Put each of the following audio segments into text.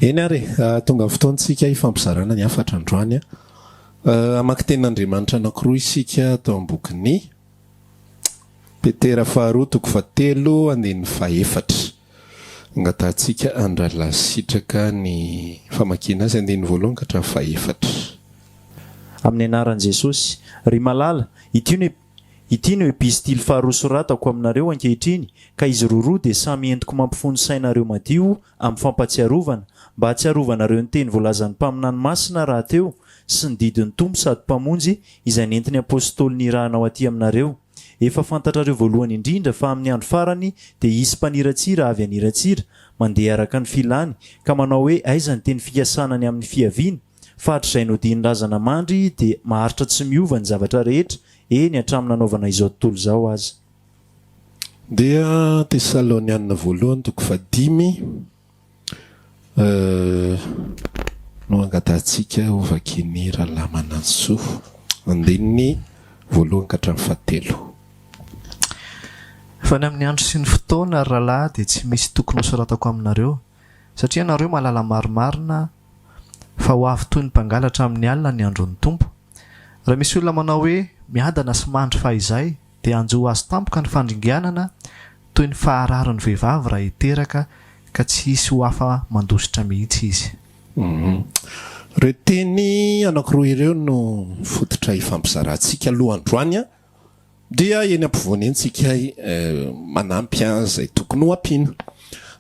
Eny ary e, tonga ny fotoantsika hifampizarana ny hafatra androany. Hamaky tenin'Andriamanitra anankiroa isika tao amin'ny bokin'ny Petera faharoa toko fahatelo andininy fahefatra. Angatahantsika an-dRahalahy Sitraka ny famakiana azy andininy voalohany ka hatramin'ny fahefatra. Amin'ny anaran'i Jesosy. Ry malala, ity no Ity no epistily faharoa soratako aminareo ankehitriny, ka izy roroa dia samy entiko mampifono sainareo madio amin'ny fampahatsiarovana, mba hahatsiarovanareo ny teny voalazan'ny mpaminany masina rahateo sy ny didin'ny Tompo sady Mpamonjy izay nentin'ny Apostoly nirahana ho aty aminareo. Efa fantatrareo voalohany indrindra fa amin'ny andro farany dia hisy mpaniratsira avy haniratsira, mandeha araka ny filany, ka manao hoe aiza ny teny fikasana ny amin'ny fiaviany? Fa hatrizay nodian'ny razana mandry dia maharitra tsy miova ny zavatra rehetra, eny hatramin'ny nanaovana izao tontolo izao aza. Dia Tesaloniana voalohany toko fahadimy no angatahantsika ho vakian'i Rahalahy Manantsoa, andininy voalohany ka hatramin'ny fahatelo. Fa ny amin'ny andro sy ny fotoana, ry rahalahy, dia tsy misy tokony hosoratako aminareo, satria ianareo mahalala marimarina fa ho avy toy ny mpangalatra amin'ny alina ny andron'ny Tompo. Raha misy olona manao hoe, Miadana sy mandry fahizay, dia hanjo azy tampoka ny fandringanana toy ny fahararin'ny vehivavy raha hiteraka, ka tsy hisy ho afa-mandositra mihitsy izy. Ireo teny anankiroa ireo no fototra ifampizarantsika aloha androany. Dia eny ampovoany eny tsika manampy izay tokony ho ampiana.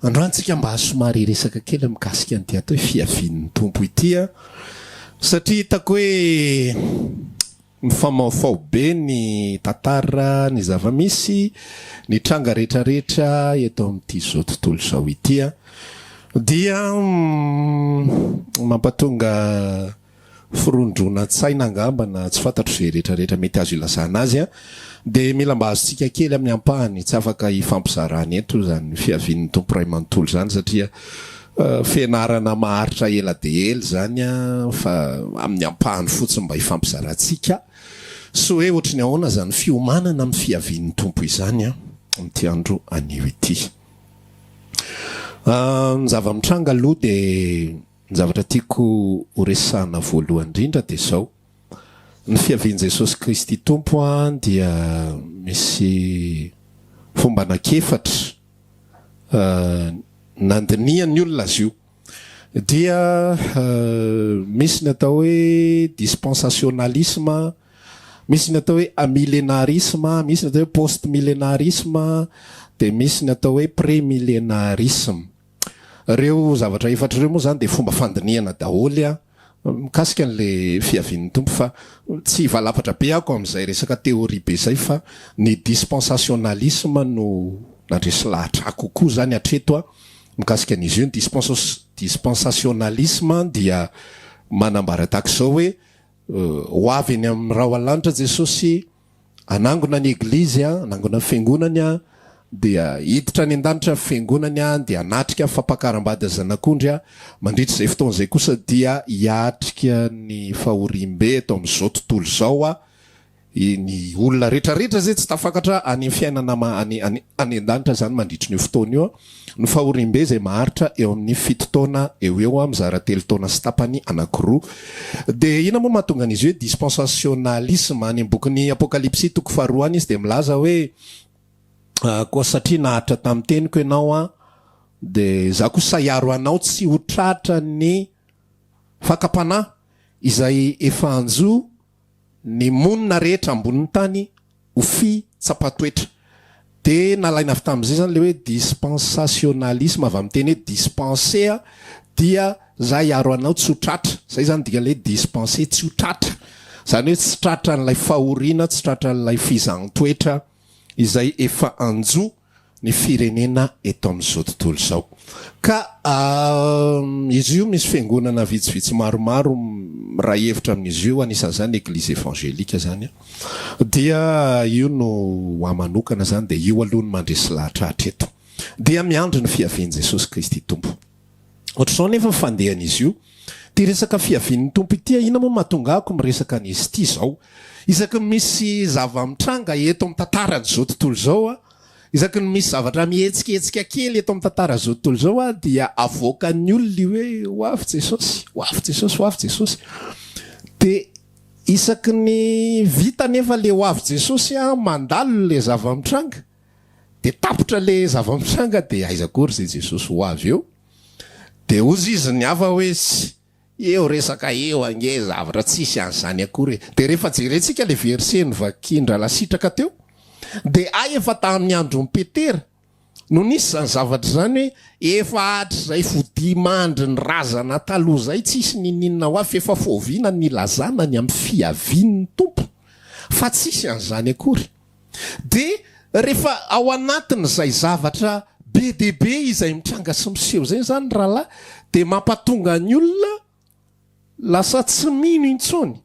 Androany tsika mba somary hiresaka kely mikasika an'ity atao hoe fiavian'ny Tompo ity an! Satria hitako hoe mifamaofao be ny tantara, ny zava-misy, ny tranga rehetrarehetra eto amin'ity izao tontolo izao ity an! Dia mampatonga firondronan-tsaina angamba na tsy fantatro izay rehetra rehetra mety azo ilazana azy an, dia mila mba azontsika kely amin'ny ampahany, tsy afaka hifampizarana eto izany fiavian'ny Tompo Ray manontolo izany satria fianarana maharitra ela dia ela izany an, fa amin'ny ampahany fotsiny mba hifampizarantsika sy hoe ohatry ny ahoana izany fiomanana amin'ny fiavian'ny Tompo izany an, amin'ity andro anio ity. Ny zava-mitranga aloha dia. Ny zavatra tiako ho resahana voalohany indrindra dia izao, ny fiavian'i Jesosy Kristy Tompo dia misy fomba anankiefatra nandinihan'ny olona azy io. Dia misy ny atao hoe dispensationalisme, misy ny atao hoe amillenarisme, misy ny atao hoe post-millenarisme, dia misy ny atao hoe premillenarisme. Ireo zavatra efatra ireo moa izany dia fomba fandinihana daholo mikasika an'ilay fiavian'ny Tompo fa tsy hivalapatra be ako amin'izay resaka théorie be izay fa ny dispensationalisme no nandresy lahatra ahy kokoa izany hatreto mikasika an'izy io. Ny dispensationalisme dia manambara tahaka izao hoe ho avy eny amin'ny rahona lanitra Jesosy, Hanangona ny Eglizy, hanangona ny Fiangonany, dia hiditra any an-danitra ny Fiangonany, dia hanatrika ny fampakaram-bady ny Zanak'ondry, mandritra izay fotoana izay kosa dia hiatrika ny fahoriam-be eto amin'izao tontolo izao ny olona rehetra rehetra izay tsy tafakatra any amin'ny fiainana any any any an-danitra izany mandritra io fotoana io. Ny fahoriambe izay maharitra eo amin'ny fito taona eo ho eo, mizara telo taona sy tapany anankiroa. Dia inona moa mahatonga an'izy io hoe dispensationalisme? Any amin'ny bokin'ny Apokalypsy toko faharoa any izy dia milaza hoe, Koa satria naharitra tamin'ny teniko ianao, dia izaho kosa hiaro anao tsy ho tratran'ny fakam-panahy izay efa hanjo ny monina rehetra ambonin'ny tany ho fitsapan-toetra. Dia nalaina avy tamin'izay izany ilay hoe dispensationalisme, avy amin'ny teny hoe dispenser, dia za hiaro anao tsy ho tratra. Izay izany dikan'ilay hoe dispenser, tsy ho tratra. Izany hoe tsy tratran'ilay fahoriana, tsy tratran'ilay fizahan-toetra izay efa hanjo ny firenena eto amin'izao tontolo izao. Ka izy io misy fiangonana vitsivitsy maromaro miray hevitra amin'izy io, anisan'izany ny Eglizy Evangelika izany. Dia io no ho ahy manokana izany, dia io aloha no mandresy lahatra hatreto. Dia miandry ny fiavian'i Jesosy Kristy Tompo. Ohatr'izao anefa ny fandehan'izy io. Ity resaka fiavian'ny Tompo ity, inona moa no mahatonga ahako miresaka an'izy ity izao? Isaky ny misy zava-mitranga eto amin'ny tantaran'izao tontolo izao, Isaky ny misy zavatra mihetsiketsika kely eto amin'ny tantara izao tontolo izao dia avoakan'ny olona io hoe ho avy Jesosy, ho avy Jesosy, ho avy Jesosy. Dia isaky ny vita anefa ilay ho avy Jesosy, mandalo ilay zava-mitranga, dia tapitra ilay zava-mitranga dia aiza akory izay Jesosy ho avy eo? Dia hozy izy ny hafa hoe Eo resaka eo ange zavatra tsisy an'izany akory e! Dia rehefa jerentsika ilay verset novakian-dRalasitraka teo dia hay efa tamin'ny andron'i Petera no nisy izany zavatra izany hoe efa hatrizay fodimandry ny razana taloha izay tsisy niniana ho avy f'efa foviana ny nilazana ny amin'ny fiavian'ny Tompo fa tsisy an'izany akory. Dia rehefa ao anatin'izay zavatra be dia be izay mitranga sy miseho izay izany rahalahy dia mampatonga ny olona lasa tsy mino intsony.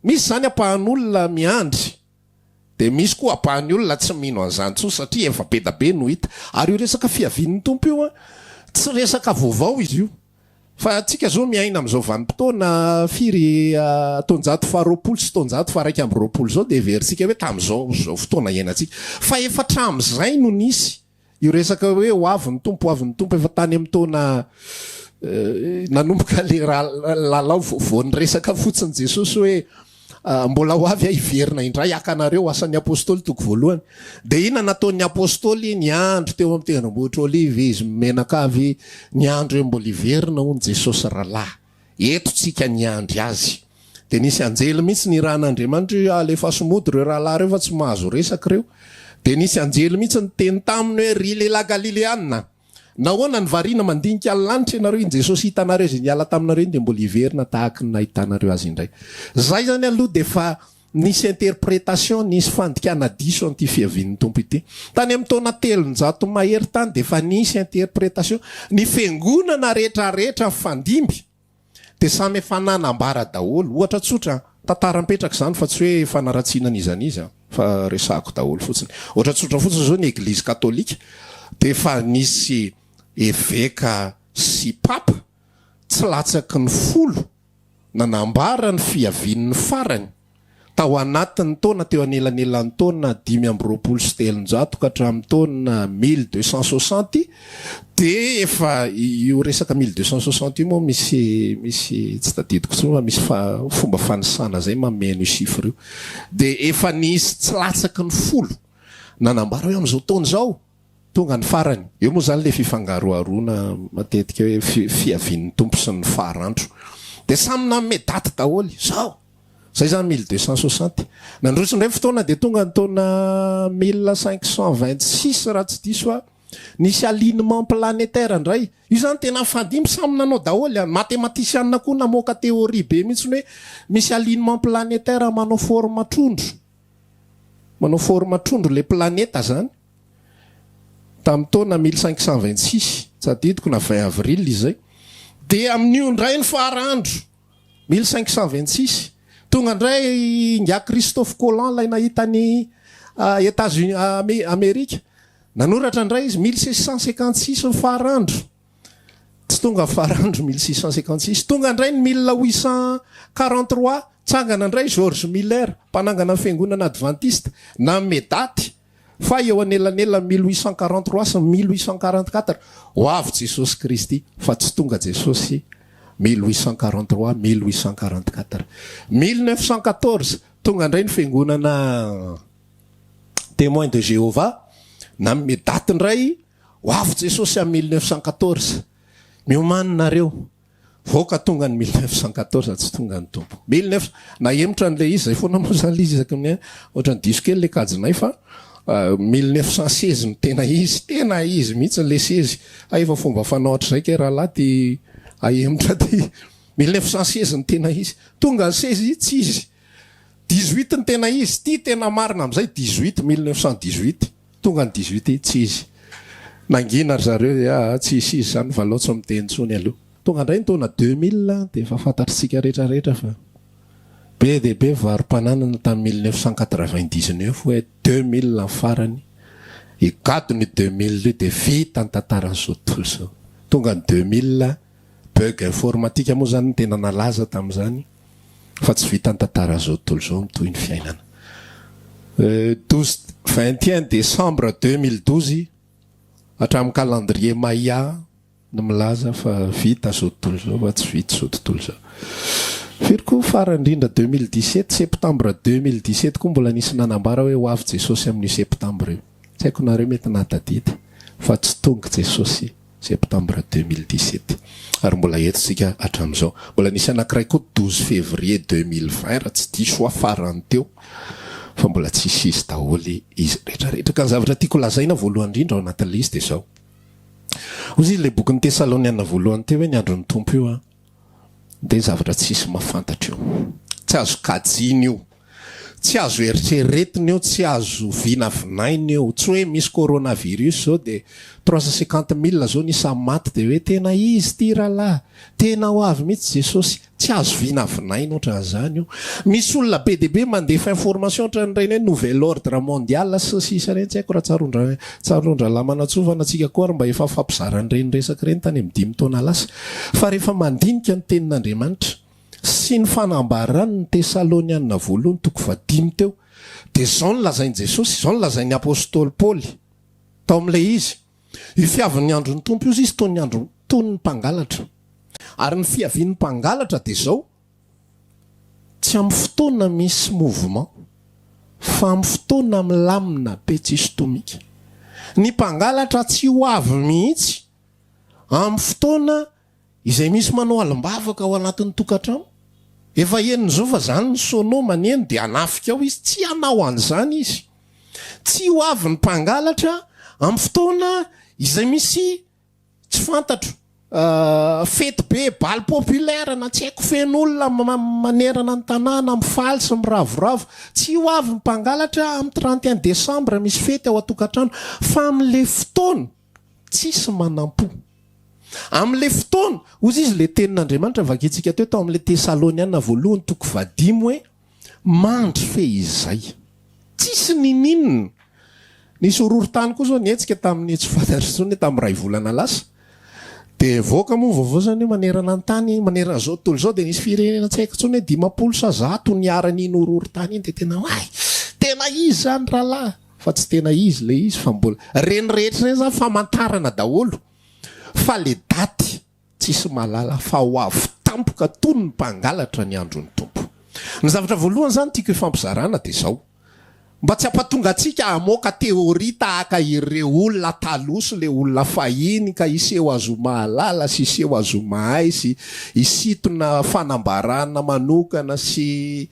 Misy izany ampahan'olona miandry dia misy koa ampahan'ny olona tsy mino an'izany intsony satria efa be da be no hita. Ary io resaka fiavian'ny Tompo io an, tsy resaka vaovao izy io. Fa antsika zao miaina amin'izao vanim-potoana firy taonjato faharoapolo sy taonjato faha-21 izao dia heverintsika hoe tamin'izao izao fotoana iainantsika. Fa efa hatramin'izay no nisy io resaka hoe ho avy ny Tompo, ho avy ny Tompo efa tany amin'ny taona nanomboka le lalao vao niresaka fotsiny Jesosy hoe Mbola ho avy aho hiverina indray haka anareo, Asan'ny Apostoly toko voalohany. Dia inona nataon'ny Apostoly? Niandry teo amin'ny tendrombohitra Oliva izy mimenakavy, niandry hoe mbola hiverina hono Jesosy rahalahy. Eto tsika niandry azy. Dia nisy anjely mihitsy nirahan'Andriamanitra hoe alefaso mody ireo rahalahy ireo fa tsy mahazo resaka ireo. Dia nisy anjely mihitsy niteny taminy hoe ry lehilahy Galileana, Nahoana no variana mandinika ny lanitra ianareo? Iny Jesosy hitanareo izay niala taminareo iny dia mbola hiverina tahaky ny nahitanareo Azy indray. Izay izany aloha dia efa nisy interpretation, nisy fandikana diso an'ity fiavian'ny Tompo ity. Tany amin'ny taona 300 mahery tany dia efa nisy interpretation. Ny fiangonana rehetra rehetra nifandimby Dia samy efa nanambara daholo. Ohatra tsotra an, tantara mipetraka izany fa tsy hoe fanaratsiana an'iza n'iza fa resahako daholo fotsiny. Ohatra tsotra fotsiny izao ny eglizy katolika dia efa nisy eveka sy papa tsy latsaky ny folo nanambara ny fiavian'ny farany. Tao anatin'ny taona teo anelanelan'ny taona 325 ka hatramin'ny taona 1260 dia efa io resaka 1260 io moa misy misy tsy tadidiko intsony fa misy fomba fanisana izay mameno io chiffre io dia efa nisy tsy latsaky ny folo nanambara hoe amin'izao taona izao Tonga ny farany. Eo moa izany ilay fifangaroharoana matetika hoe fiavian'ny Tompo sy ny farandro. Dia samy nanome daty daholo. Izao! Izay izany 1260. Nandroso indray ny fotoana dia tonga ny taona 1526 raha tsy diso aho. Nisy alignement planétaire indray. Io izany tena nifandimby samy nanao daholo. Ny matematisianina koa namoaka théorie be mihitsy hoe misy alignement planétaire manao forme trondro. Manao forme trondro ilay planeta izany. Tamin'ny taona 1526, tsy adidiko na 20 avril izay. Dia amin'io indray ny fara andro, 1526, tonga indray ingahy Christophe Colomb ilay nahita an'i Etats-Unis, Amerika. Nanoratra indray izy, 1656 ny fara andro. Tsy tonga ny fara andro 1656. Tonga indray ny 1843, tsangana indray George Miller, mpanangana ny fiangonana advantista, nanome daty. Fa eo anelanelan'ny 1843 sy 1844, ho avy Jesosy Kristy, fa tsy tonga Jesosy 1843, 1844. 1914, tonga indray ny fiangonana Témoins de Jéhovah, nanome daty indray, ho avy Jesosy amin'ny 1914. Miomàna nareo. Voaka tonga ny 1914 tsy tonga ny Tompo. Mille neuf, nahemotra an'ilay izy, zay foana moa zany ilay izy isaky ny ohatran'ny diso kely ilay kajinay fa 1916 no tena izy, tena izy mihitsy ilay seize. Hay efa fomba fanao hatrizay kay rahalahy ty ahemotra ty. 1916 no tena izy. Tonga ny seize tsy izy. Dix-huit no tena izy, ty tena marina amin'izay dix-huit, 1918. Tonga ny dix-huit, tsy izy. Nangina ry zareo dia aa tsy hisy izy izany fa aleo tsy miteny intsony aloha. Tonga indray ny taona 2000 dia efa fantatr'tsika rehetra rehetra fa be dia be varo-pananana tamin'ny 1999 hoe 2000 ny farany, higadona io 2000 io dia vita ny tantaran'izao tontolo izao. Tonga ny 2000, bug informatique moa izany no tena nalaza tamin'izany. Fa tsy vitan'ny tantara zao tontolo izao mitohy ny fiainana. 12, 21 décembre 2012 hatramin'ny calendrier maya no milaza fa vita zao tontolo izao fa tsy vita izao tontolo izao. Firy koa farany indrindra 2017, septembre 2017 koa mbola nisy nanambara hoe ho avy Jesosy amin'io septembre io. Tsy haiko nareo mety nahatadidy fa tsy tonga Jesosy septembre 2017 ary mbola eto tsika hatramin'izao. Mbola nisy anakiray koa 12 février 2020 raha tsy diso aho farany teo fa mbola tsisy izy daholo izy rehetra rehetra. Ka ny zavatra tiako lazaina voalohany indrindra ao anatin'ilay izy dia izao. Hoy izy ilay bokin'ny Tesaloniana voalohany teo hoe ny andron'ny Tompo io an dia zavatra tsisy mahafantatra io. Tsy azo kajiana io. Tsy azo eritreretina io, tsy azo vinavinaina io. Tsy hoe misy coronavirus zao dia 350 mille zao ny isan'ny maty dia hoe tena izy ity rahalahy, tena ho avy mihitsy Jesosy. Tsy azo vinavinaina ohatran'izany io. Misy olona be dia be mandefa information ohatran'ireny hoe nouvel ordre mondial sy ny sisa ireny, tsy haiko raha tsaroan-dra tsaroan-drahalahy Manantsoa fa na antsika koa ary mba efa nifampizara an'ireny resaka ireny tany amin'ny dimy taona lasa. Fa rehefa mandinika ny tenin'Andriamanitra sy ny fanambarany ny Tesaloniana voalohany toko fahadimy teo dia izao no lazain'i Jesosy, izao no lazain'ny apostoly Paoly tao amin'ilay izy, Io fiavin'ny andron'ny Tompo io izy toy ny andro toy ny mpangalatra. Ary ny fiavian'ny mpangalatra dia izao, tsy amin'ny fotoana misy mouvement, fa amin'ny fotoana milamina be tsisy tomika. Ny mpangalatra tsy ho avy mihitsy amin'ny fotoana izay misy manao alim-bavaka ao anatin'ny tokantrano. Efa henony izao fa izany ny sono maneno dia hanafika ao izy, tsy hanao an'izany izy. Tsy ho avy ny mpangalatra amin'ny fotoana izay misy tsy fantatro fety be, bal populaire na tsy haiko feno olona manerana ny tanàna mifaly sy miravoravo. Tsy ho avy ny mpangalatra amin'ny 31 décembre misy fety ao an-tokantrano fa amin'ilay fotoana tsisy manam-po. Amin'ilay fotoana, hozy izy ilay tenin'Andriamanitra vakintsika teo tao amin'ilay Tesaloniana voalohany toko fahadimy hoe mandry fehizay. Tsisy nininona. Nisy horohorontany koa izao nihetsika tamin'ny tsy fantatro intsony hoe tamin'ny iray volana lasa. Dia nivoaka moa ny vaovao izany hoe manerana ny tany, manerana izao tontolo izao dia nisy firenena tsy haiko intsony hoe 50 sa 100 niharan'iny horohorontany iny dia tena oay! Tena izy izany rahalahy! Fa tsy tena izy ilay izy fa mbola. Ireny rehetra ireny izany famantarana daholo fa le daty tsisy mahalala fa ho avy tampoka toy ny mpangalatra ny andron'ny Tompo. Ny zavatra voalohany izany tiako hifampizarana dia izao, mba tsy hampatonga antsika hamoaka théorie tahaka ireo olona taloha sy ilay olona fahiny ka hiseho azy ho mahalala sy hiseho azy ho mahay sy hisintona fanambarana manokana sy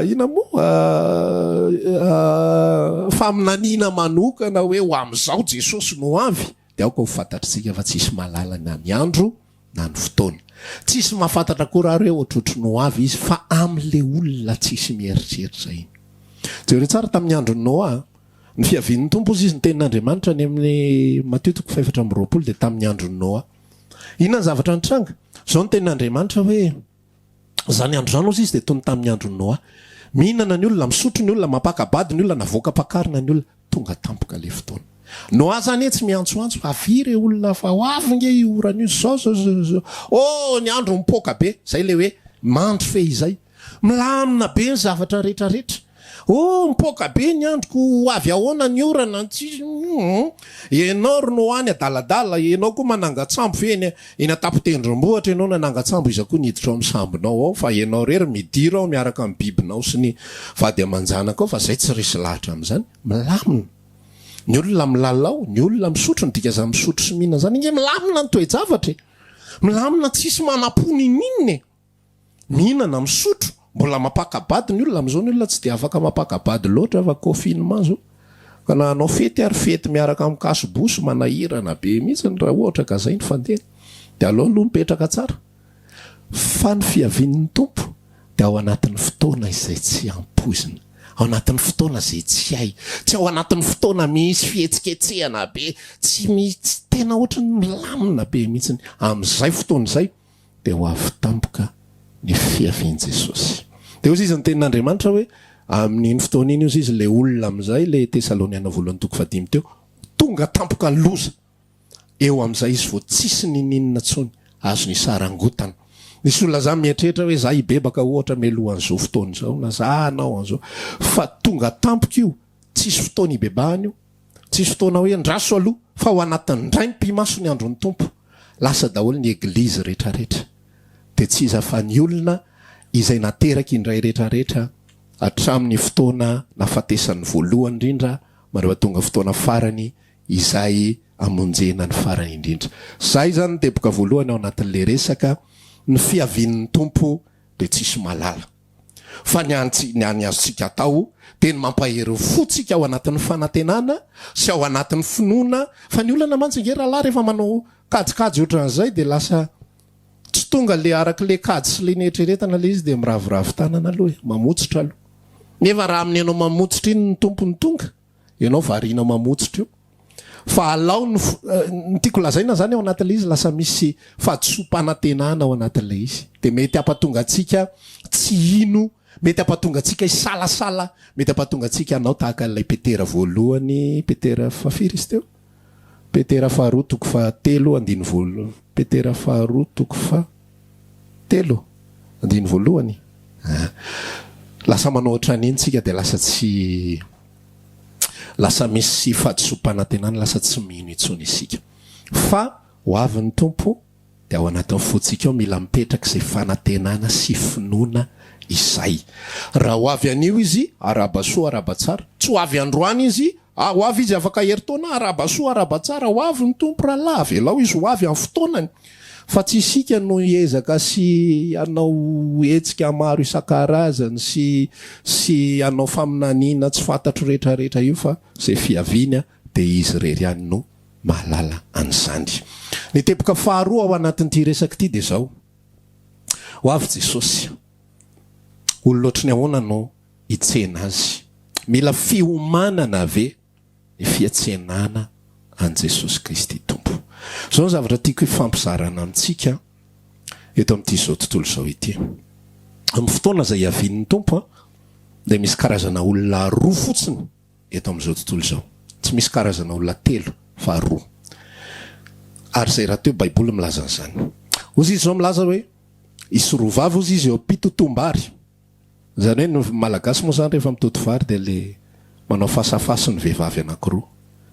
inona moa faminaniana manokana hoe ho amin'izao Jesosy no avy dia aoka ho fantatritsika fa tsisy mahalala na ny andro na ny fotoana. Tsisy mahafantatra akory ary hoe ohatrohatry ny ho avy izy fa amin'ilay olona tsisy mieritreritra iny. Jereo tsara tamin'ny andron'i Noa, ny fiavian'ny Tompo hozy izy ny tenin'Andriamanitra any amin'ny Matio toko faha-24 dia tamin'ny andron'i Noa. Inona ny zavatra nitranga? Izao ny tenin'Andriamanitra hoe Izany andro izany hozy izy dia toy ny tamin'ny andron'i Noa. Mihinana ny olona, misotro ny olona, mampaka-bady ny olona, navoakam-pakarina ny olona. Tonga tampoka ilay fotoana. Noa izany etsy miantsoantso, avia re olona fa ho avy nge io orana io, zao zao zao zao. Oh, ny andro mipoaka be. Izay ilay hoe mandry fehizay. Milamina be ny zavatra rehetra rehetra. Oh, mipoaka be ny andro ko ho avy ahoana ny orana, tsy hum. Ianao ry Noa any adaladala, ianao koa manangan-tsambo ve eny eny an-tampon-tendrombohitra ianao nanangan-tsambo iza koa niditra ao amin'ny sambonao ao fa ianao irery midira ao miaraka amin'ny bibinao sy ny vady aman-janakao fa zay tsy resy lahatra amin'izany. Milamina. Ny olona milalao, ny olona misotro, ny dikazany misotro sy mihinana zany ange milamina ny toe-javatra e. Milamina tsisy manam-po ninoninona e. Mihinana, misotro, mbola mampaka-bady ny olona, amin'izao ny olona tsy dia afaka mampaka-bady loatra fa confinement zao, ka na hanao fety ary fety miaraka amin'ny kasibosy manahirana be mihitsy raha ohatra ka zay ny fandehany, dia aleo aloha mipetraka tsara fa ny fiavian'ny Tompo dia ao anatin'ny fotoana izay tsy ampoizina, ao anatin'ny fotoana izay tsy hay, tsy ao anatin'ny fotoana misy fihetsiketsehana be, tsy misy, tena ohatran'ny milamina be mihitsy amin'izay fotoana izay. dia ho avy tampoka ny fiavian'i Jesosy. Dia hozy izy ny tenin'Andriamanitra hoe, amin'iny fotoana iny hozy izy ilay olona amin'izay, ilay Tesaloniana voalohany toko fahadimy teo, tonga tampoka ny loza. Eo amin'izay izy vao tsisy ninininona intsony azony hisarangotana. Misy olona zany mieritreritra hoe za hibebaka ohatra mialohan'izao fotoana izao na za hanao an'izao. Fa tonga tampoka io, tsisy fotoana hibebahana io. Tsisy fotoana hoe andraso aloha fa ao anatin'ny indray mipi-maso ny andron'ny Tompo. Lasa daholo ny eglizy retraretra. Dia tsy iza fa ny olona izay nateraky indray retraretra hatramin'ny fotoana nahafatesany voalohany indrindra mandra tonga fotoana farany izay hamonjena ny farany indrindra. Zay izany ny teboka voalohany ao anatin'ilay resaka, ny fiavian'ny Tompo dia tsisy mahalala. Fa ny antsy ny any azontsika atao dia ny mampahery ny fontsika ao anatin'ny fanantenana sy ao anatin'ny finoana, fa ny olana mantsy ange rahalahy rehefa manao kajikajy ohatran'izay dia lasa tsy tonga le araka le kajy sy le neritreretana le izy dia miraviravy tanana aloha e, mamotsitra aloha. Nefa raha amin'ny ianao mamotsitra iny ny Tompo no tonga, Ianao variana mamotsitra io. Fa alao ny ny tiako lazaina zany ao anatin'ilay izy lasa misy fahadisoam-panantenana ao anatin'ilay izy. Dia mety hampatonga antsika tsy hino, mety hampatonga antsika hisalasala, mety hampatonga antsika hanao tahaka an'ilay Petera voalohany, Petera fahafiry izy teo? Petera faharoa toko fahatelo andininy voalohany, Petera faharoa toko fahatelo andininy voalohany. Ah. Lasa manao ohatran'iny tsika dia lasa tsy lasa misy fahadisoam-panantenana, lasa tsy mino intsony isika. Fa ho avy ny Tompo dia ao anatin'ny fontsika ao mila mipetraka izay fanantenana sy finoana izay. Raha ho avy anio Izy, arahaba soa, arahaba tsara. Tsy ho avy androany Izy, ah, ho avy Izy afaka herintaona, arahaba soa, arahaba tsara, ho avy ny Tompo rahalahy, avelao Izy ho avy amin'ny fotoanany. Fa tsy isika no hiezaka sy hanao hetsika maro isan-karazany sy sy hanao faminaniana tsy fantatro rehetrarehetra io fa izay fiaviany dia Izy irery ihany no mahalala an'izany. Ny teboka faharoa ao anatin'ity resaka ity dia izao, Ho avy Jesosy. Olona ohatry ny ahoana no hitsena Azy? Mila fiomanana ve ny fiatsenana an'i Jesosy Kristy Tompo? Izao ny zavatra tiako hifampizarana amintsika eto amin'ity izao tontolo izao ity. Amin'ny fotoana izay hiavian'ny Tompo dia misy karazana olona roa fotsiny eto amin'izao tontolo izao. Tsy misy karazana olona telo fa roa. Ary izay rahateo Baiboly milaza an'izany. Hozy izy izao milaza hoe, hisy roa vavy hozy izy eo am-pitotoam-bary. Izany hoe ny Malagasy moa izany rehefa mitoto vary dia le manao face à face ny vehivavy anankiroa.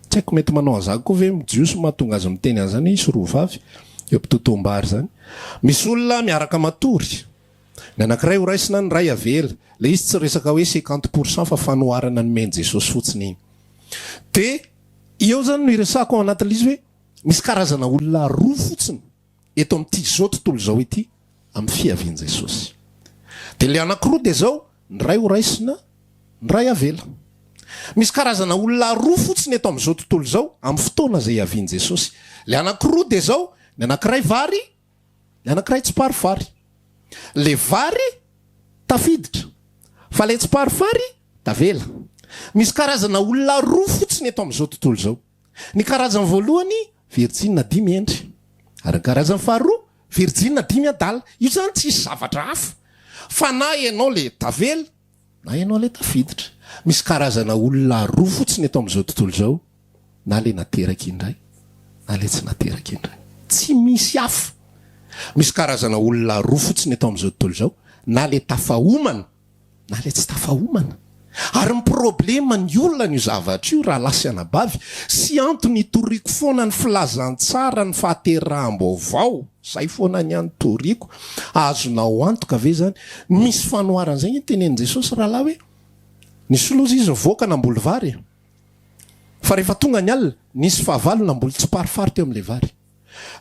Tsy haiko mety manao an'izany koa ve ny Jiosy mahatonga azy miteny an'izany hoe hisy roa vavy eo am-pitotoam-bary izany. Misy olona miaraka matory. Ny anankiray ho raisina, ny iray avela. Ilay izy tsy resaka hoe cinquante pour cent fa fanoharana nomen'i Jesosy fotsiny iny. Dia eo izany no iresahako ao anatin'ilay izy hoe misy karazana olona roa fotsiny eto amin'ity izao tontolo izao ity amin'ny fiavian'i Jesosy. Dia ilay anankiroa dia izao, ny iray ho raisina, ny iray avela. Misy karazana olona roa fotsiny eto amin'izao tontolo izao amin'ny fotoana izay hiavian'i Jesosy. Ilay anankiroa dia izao, ny anankiray vary, Ny anankiray tsiparifary. Le vary tafiditra fa le tsiparifary tavela. Misy karazana olona roa fotsiny eto amin'izao tontolo izao. Ny karazany voalohany virjina dimy hendry. Ary ny karazany faharoa virjina dimy adala. Io zany tsisy zavatra hafa. Fa na ianao le tavela na ianao le tafiditra. Misy karazana olona roa fotsiny eto amin'izao tontolo izao. na le nateraka indray na le tsy nateraka indray. Tsy misy hafa. Misy karazana olona roa fotsiny eto amin'izao tontolo izao, na le tafahomana na le tsy tafahomana. Ary ny problema ny olona an'io zavatra io rahalahy sy anabavy, sy antony itoriako foana ny filazantsara ny fahateraham-baovao, zay foana ny any toriako, azonao antoka ve zany? Misy fanoharana zay nge tenenin'i Jesosy rahalahy hoe, nisy loza izy nivoaka namboly vary e. Fa rehefa tonga ny alina, nisy fahavalo namboly tsiparifary teo amin'ilay vary.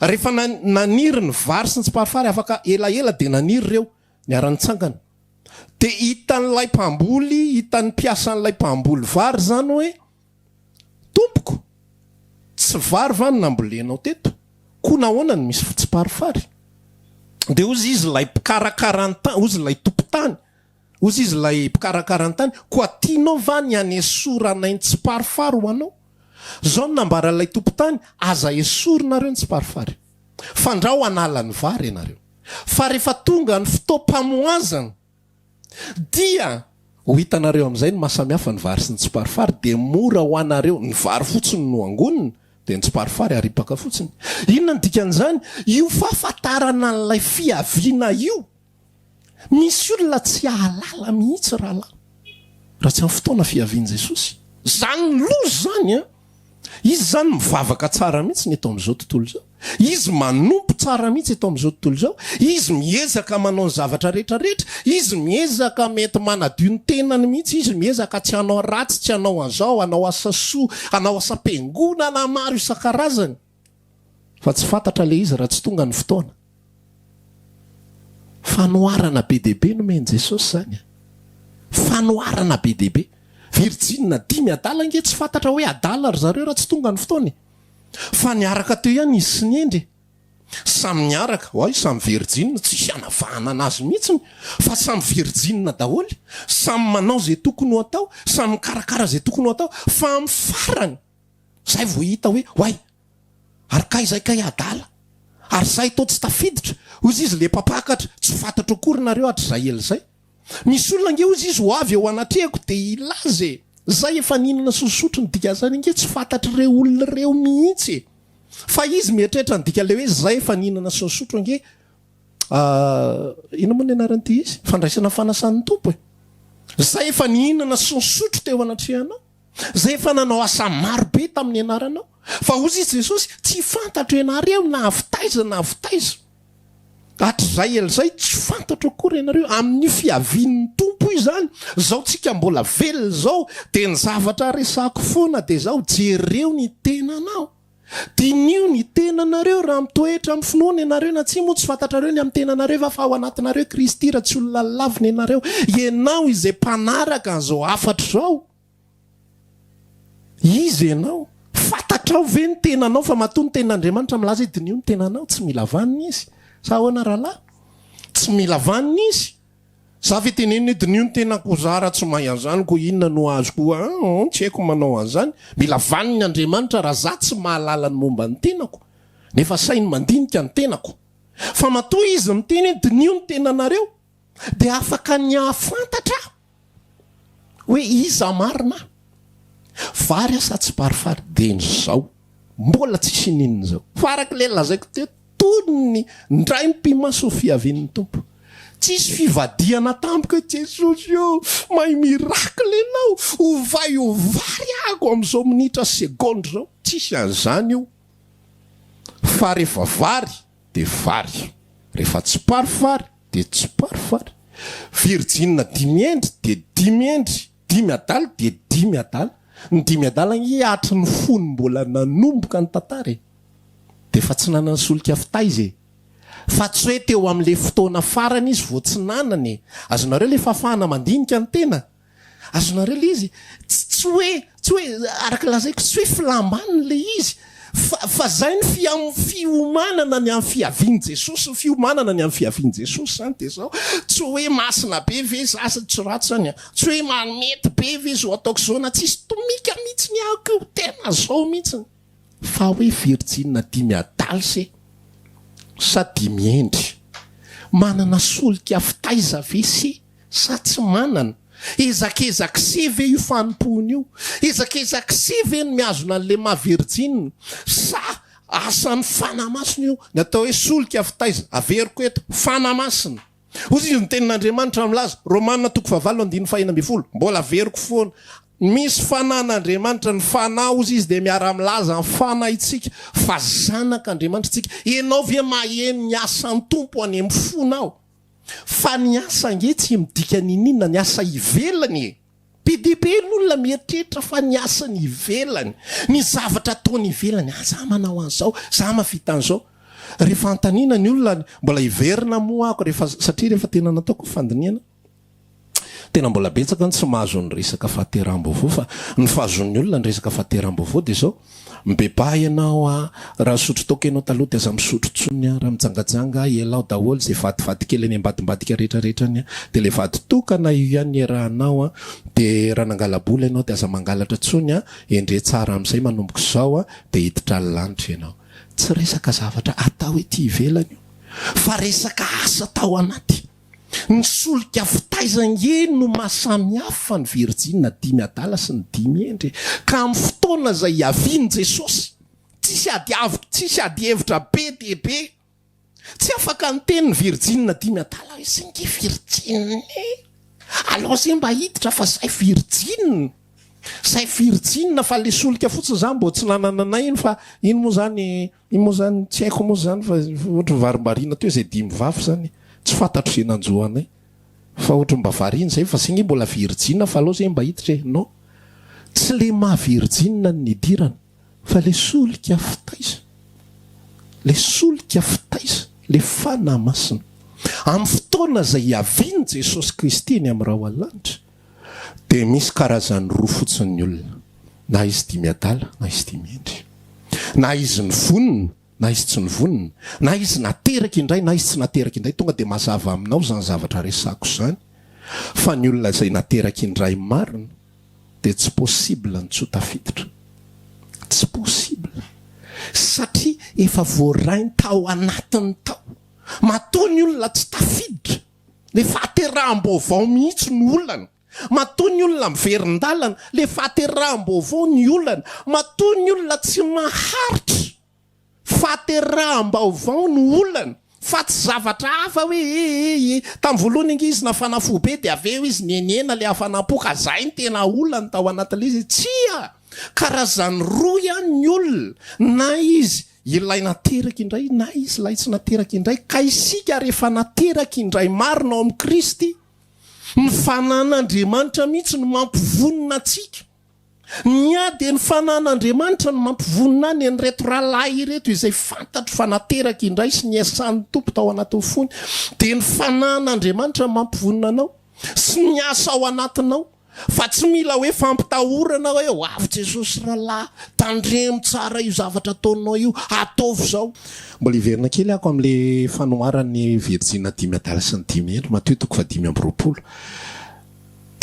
Rehefa naniry ny vary sy ny tsiparifary, afaka elaela dia naniry ireo, niara-nitsangana. Dia hitan'ilay mpamboly, hitan'ny mpiasan'ilay mpamboly vary izany hoe, Tompoko, tsy vary va no nambolenao teto? Koa nahoana no misy tsiparifary? Dia hozy izy ilay mpikarakara ny tany, hozy ilay tompon-tany, Hozy izy ilay mpikarakara ny tany, Koa tianao va ny hanesoranay ny tsiparifary ho anao? Izao no nambaran'ilay tompon-tany, Aza esorinareo ny tsiparifary, fandrao hanala ny vary ianareo. Fa rehefa tonga ny fotoam-pamoazana, dia ho hitanareo amin'izay ny maha-samihafa ny vary sy ny tsiparifary, dia mora ho anareo, ny vary fotsiny no angonina, Dia ny tsiparifary aripaka fotsiny. Inona no dikan'izany? Io fahafantarana an'ilay fiaviana io, misy olona tsy hahalala mihitsy rahalahy, raha tsy amin'ny fotoana fiavian'i Jesosy. Izany loza izany an! Izy izany mivavaka tsara mihitsy ny eto amin'izao tontolo izao. Izy manompo tsara mihitsy eto amin'izao tontolo izao. Izy miezaka manao ny zavatra rehetra rehetra. Izy miezaka mety manadio ny tenany mihitsy. Izy miezaka tsy hanao ratsy, tsy hanao an'izao, hanao asa soa, hanao asam-piangonana maro isan-karazany. Fa tsy fantatra ilay izy raha tsy tonga ny fotoana. Fanoharana be dia be nomen'i Jesosy izany e! Fanoharana be dia be. Virjinina dimy adala ange tsy fantatra hoe adala ry zareo raha tsy tonga ny fotoana e! Fa niaraka teo ihany izy sy ny hendry e! Samy niaraka, oay samy virjinina, tsisy hanavahana anazy mihitsiny fa samy virjinina daholo, samy manao izay tokony ho atao, samy mikarakara izay tokony ho atao, fa amin'ny farany izay vao hita hoe oay! Ary kay zay kay adala. Ary zay tô tsy tafiditra. Hozy izy le mpampakatra, tsy fantatro akory nareo hatrizay ela izay. Misy olona ange hozy izy ho avy eo anatrehako de hilaza e! Zay efa nihinana sy nisotro ny dikan'izany ange tsy fantatr'ireo olona ireo mihitsy e! Fa izy mieritreritra ny dikan'ilay hoe zay efa nihinana sy nisotro ange inona moa ny anaran'ity izy? Fandraisana fanasan'ny Tompo e! Zay efa nihinana sy nisotro teo anatrehanao. Izay efa nanao asa maro be tamin'ny anaranao. Fa hozy izy Jesosy, tsy fantatro ianareo na avy taiza na avy taiza. Hatrizay ela izay, tsy fantatro akory ianareo. Amin'io fiavian'ny Tompo io izany, izao tsika mbola velona izao, dia ny zavatra resahako foana dia izao, jereo ny tenanao. Diniho ny tenanareo raha mitoetra amin'ny finoana ianareo na tsia, moa tsy fantatrareo ny amin'ny tenanareo va fa ao anatinareo Kristy raha tsy olona lavina ianareo? Ianao izay mpanaraka an'izao hafatra izao, iza ianao? Fantatrao ve ny tenanao fa matoa ny tenin'Andriamanitra milaza hoe diniho ny tenanao, tsy mila vanona izy? Sa ahoana rahalahy? Tsy mila vanona izy? Za ve tenenina hoe diniho ny tenako za raha tsy mahay an'izany ko inona no azoko an tsy haiko manao an'izany mila vaniny Andriamanitra raha za tsy mahalala ny momba ny tenako nefa sainy mandinika ny tenako fa matoa izy miteny hoe diniho ny tenanareo dia afaka ny hahafantatra aho hoe iza marina aho vary aho sa tsy parifary dia ny zao mbola tsisy ininona izao fa araka ilay lazaiko teo Toy ny ndray mpimaso ny fiavian'ny Tompo. Tsisy fivadihana tampoka hoe Jesosy ô, mahay miracle ianao, ovay ho vary aho amin'izao minitra segondra izao. Tsisy an'izany io. Fa rehefa vary dia vary. Rehefa tsiparifary dia tsiparifary. Virjina dimy hendry dia dimy hendry, dimy adala dia dimy adala. Ny dimy adala ange hatry ny fony mbola nanomboka ny tantara e. Dia efa tsy nanana solika fitaiza e! Fa tsy hoe teo amin'ilay fotoana farany izy vao tsy nanana e! Azonareo ilay fahafahana mandinika ny tena? Azonareo ilay izy? Tsy tsy hoe tsy hoe araka ny lazaiko tsy hoe filam-baniny ilay izy fa fa izay ny fiam fiomanana ny amin'ny fiavian'i Jesosy, ny fiomanana ny amin'ny fiavian'i Jesosy izany dia izao, tsy hoe masina be ve za sa tsy ratsy izany an! Tsy hoe ma mety be ve izao ataoko izao na tsisy tomika mihitsy ny ahako io, tena izao mihitsiny. Fa hoe virjina dimy adala se sa dimy hendry? Manana solika fitaiza ve se sa tsy manana? Ezakezak'i se ve io fanompoana io? Ezakezak'i se ve ny mihazona an'le maha virjina sa asan'ny fanahy masina io? Ny atao hoe solika fitaiza, averiko eto, fanahy masina. Hoy izy ny tenin'Andriamanitra milaza, Romana toko fahavalo andininy fahenina ambinifolo, mbola averiko foana, misy fanahin'Andriamanitra, ny fanahy hozy izy dia miara-milaza ny fanahintsika fa zanak'Andriamanitra isika. Ianao ve maheno ny asan'ny Tompo any amin'ny fonao? Fa ny asa ange tsy midika n'inon'inona, ny asa ivelany e! Be dia be ny olona mieritreritra fa ny asany ivelany, ny zavatra ataony ivelany, ah za manao an'izao, za mahavita an'izao. Rehefa anontaniana ny olona, mbola hiverina moa aho rehefa, satria rehefa tena nataoko ny fandinihana, tena mbola betsaka ny tsy mahazo ny resaka fahateraham-baovao fa ny fahazoan'ny olona ny resaka fahateraham-baovao dia izao, Mibebaha ianao a! Raha nisotro toaka ianao taloha dia aza misotro intsony a! Raha mijangajanga ialao daholo izay vadivady kely any ambadimbadika rehetra rehetra any a! Dia ilay vady tokana io ihany no iarahanao a! Dia raha nangala-bola ianao dia aza mangalatra intsony a! Endrey tsara amin'izay manomboka izao a! Dia hiditra ny lanitra ianao. Tsy resaka zavatra atao ety ivelany io fa resaka asa tao anaty. Ny solika fitaiza ange no maha samy hafa ny virjina dimy adala sy ny dimy hendry e! Ka amin'ny fotoana izay hiavian'i Jesosy Tsisy ady avy, tsisy ady hevitra be dia be. Tsy afaka niteny ny virjina dimy adala hoe zay nge virjina e! Alao zay mba hiditra fa zay virjina. Zay virjina fa le solika fotsiny zany mbô tsy nanana anay iny fa iny moa zany, iny moa zany tsy haiko moa zany fa ohatry ny varimbariana teo zay dimy vavy zany tsy fantatro ze nanjo anay fa ohatry ny mba variana zay fa zay nge mbola virjina fa alao zay mba hiditra e! Non tsy le maha virjina no nidirana. Fa le solika fitaiza, le solika fitaiza, le Fanahy Masina. Amin'ny fotoana izay hiavian'i Jesosy Kristy eny amin'ny rahona lanitra, dia misy karazany roa fotsiny ny olona, na izy dimy adala, na izy dimy hendry. Na izy nivonona, na izy tsy nivonona, na izy nateraka indray, na izy tsy nateraka indray. Tonga dia mazava aminao izany zavatra resako izany, fa ny olona izay nateraka indray marina, dia tsy possible ny tsy ho tafiditra. Tsy possible. Satria efa voarainy tao anatiny tao. Matoa ny olona tsy tafiditra, le fahateraham-baovao mihitsy no olana. Matoa ny olona miverin-dalana, le fahateraham-baovao ny olana. Matoa ny olona tsy maharitra. Fahateraham-baovao no olana fa tsy zavatra hafa hoe ee ee tamin'ny voalohany ange izy nafana fo be dia avy eo izy nihenihena le hafanam-po ka zay no tena olany tao anatin'ilay izy, tsia! Karazany roa ihany ny olona na izy ilay nateraka indray na izy ilay tsy nateraka indray ka isika rehefa nateraka indray marina ao amin'i Kristy, ny fanan'Andriamanitra mihitsy no mampivonona antsika. Ny ahy dia ny fanahin'Andriamanitra no mampivonona ahy ny an'ireto rahalahy ireto izay fantatro fa nateraka indray sy niasan'ny Tompo tao anatin'ny fony. Dia ny fanahin'Andriamanitra no mampivonona anao sy miasa ao anatinao fa tsy mila hoe fampitahorana hoe ho avy Jesosy rahalahy, tandremo tsara io zavatra ataonao io, ataovy izao. Mbola hiverina kely ako amin'ilay fanoharan'ny virjina dimy adala sy ny dimy hendry, Matio toko fahadimy amby roapolo.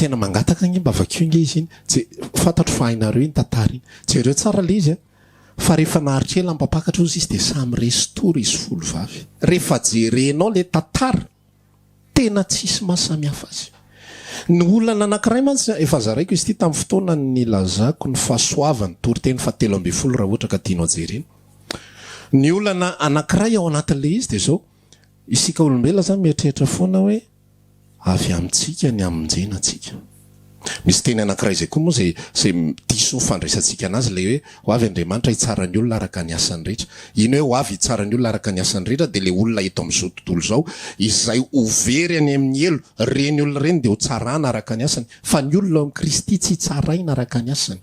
Tena mangataka ange mba vakio ange izy iny, je, fantatro fa hainareo iny tantara iny, jereo tsara le izy a, fa rehefa naharitra ela mpampakatra ozy izy de samy resy tory izy folo vavy. Rehefa jerenao le tantara, tena tsisy maha samy hafa azy. Ny olana anakiray mantsy, efa zaraiko izy ity tamin'ny fotoana nilazako ny fahasoavany, toriteny faha 13 raha ohatra ka tianao jerena. Ny olana anakiray ao anatin'le izy de zao, isika olombelona zany mieritreritra foana hoe, Avy amintsika ny hamonjena antsika. Misy teny anankiray izay koa moa izay izay diso ny fandraisantsika anazy ilay hoe ho avy Andriamanitra hitsara ny olona araka ny asany rehetra. Iny hoe ho avy hitsara ny olona araka ny asany rehetra dia ilay olona eto amin'izao tontolo izao izay ho very any amin'ny helo, ireny olona ireny dia ho tsarana araka ny asany. Fa ny olona ao amin'i Kristy tsy tsaraina araka ny asany.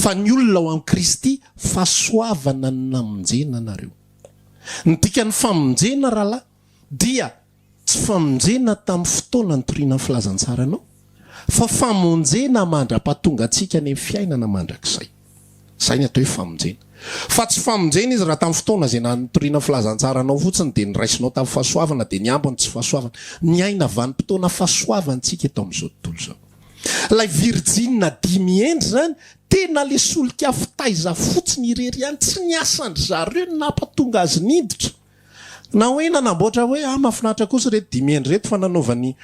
Fa ny olona ao amin'i Kristy fahasoavana no namonjena anareo. Ny dikan'ny famonjena rahalahy dia Tsy famonjena tamin'ny fotoana nitoriana ny filazantsara anao, fa famonjena mandra-pahatonga antsika any amin'ny fiainana mandrakizay. Izay ny atao hoe famonjena. Fa tsy famonjena izy raha tamin'ny fotoana izay nitoriana ny filazantsara anao fotsiny dia noraisinao tamin'ny fahasoavana dia ny ambiny tsy fahasoavana. Miaina vanim-potoana fahasoavana isika eto amin'izao tontolo izao. Ilay virjina dimy hendry izany tena le solika fitaiza fotsiny irery ihany, tsy ny asan-dry zareo no nampatonga azy niditra. Na hoe nanamboatra hoe ah mahafinaritra kosa ireto dimy hendry ireto fa nanaovany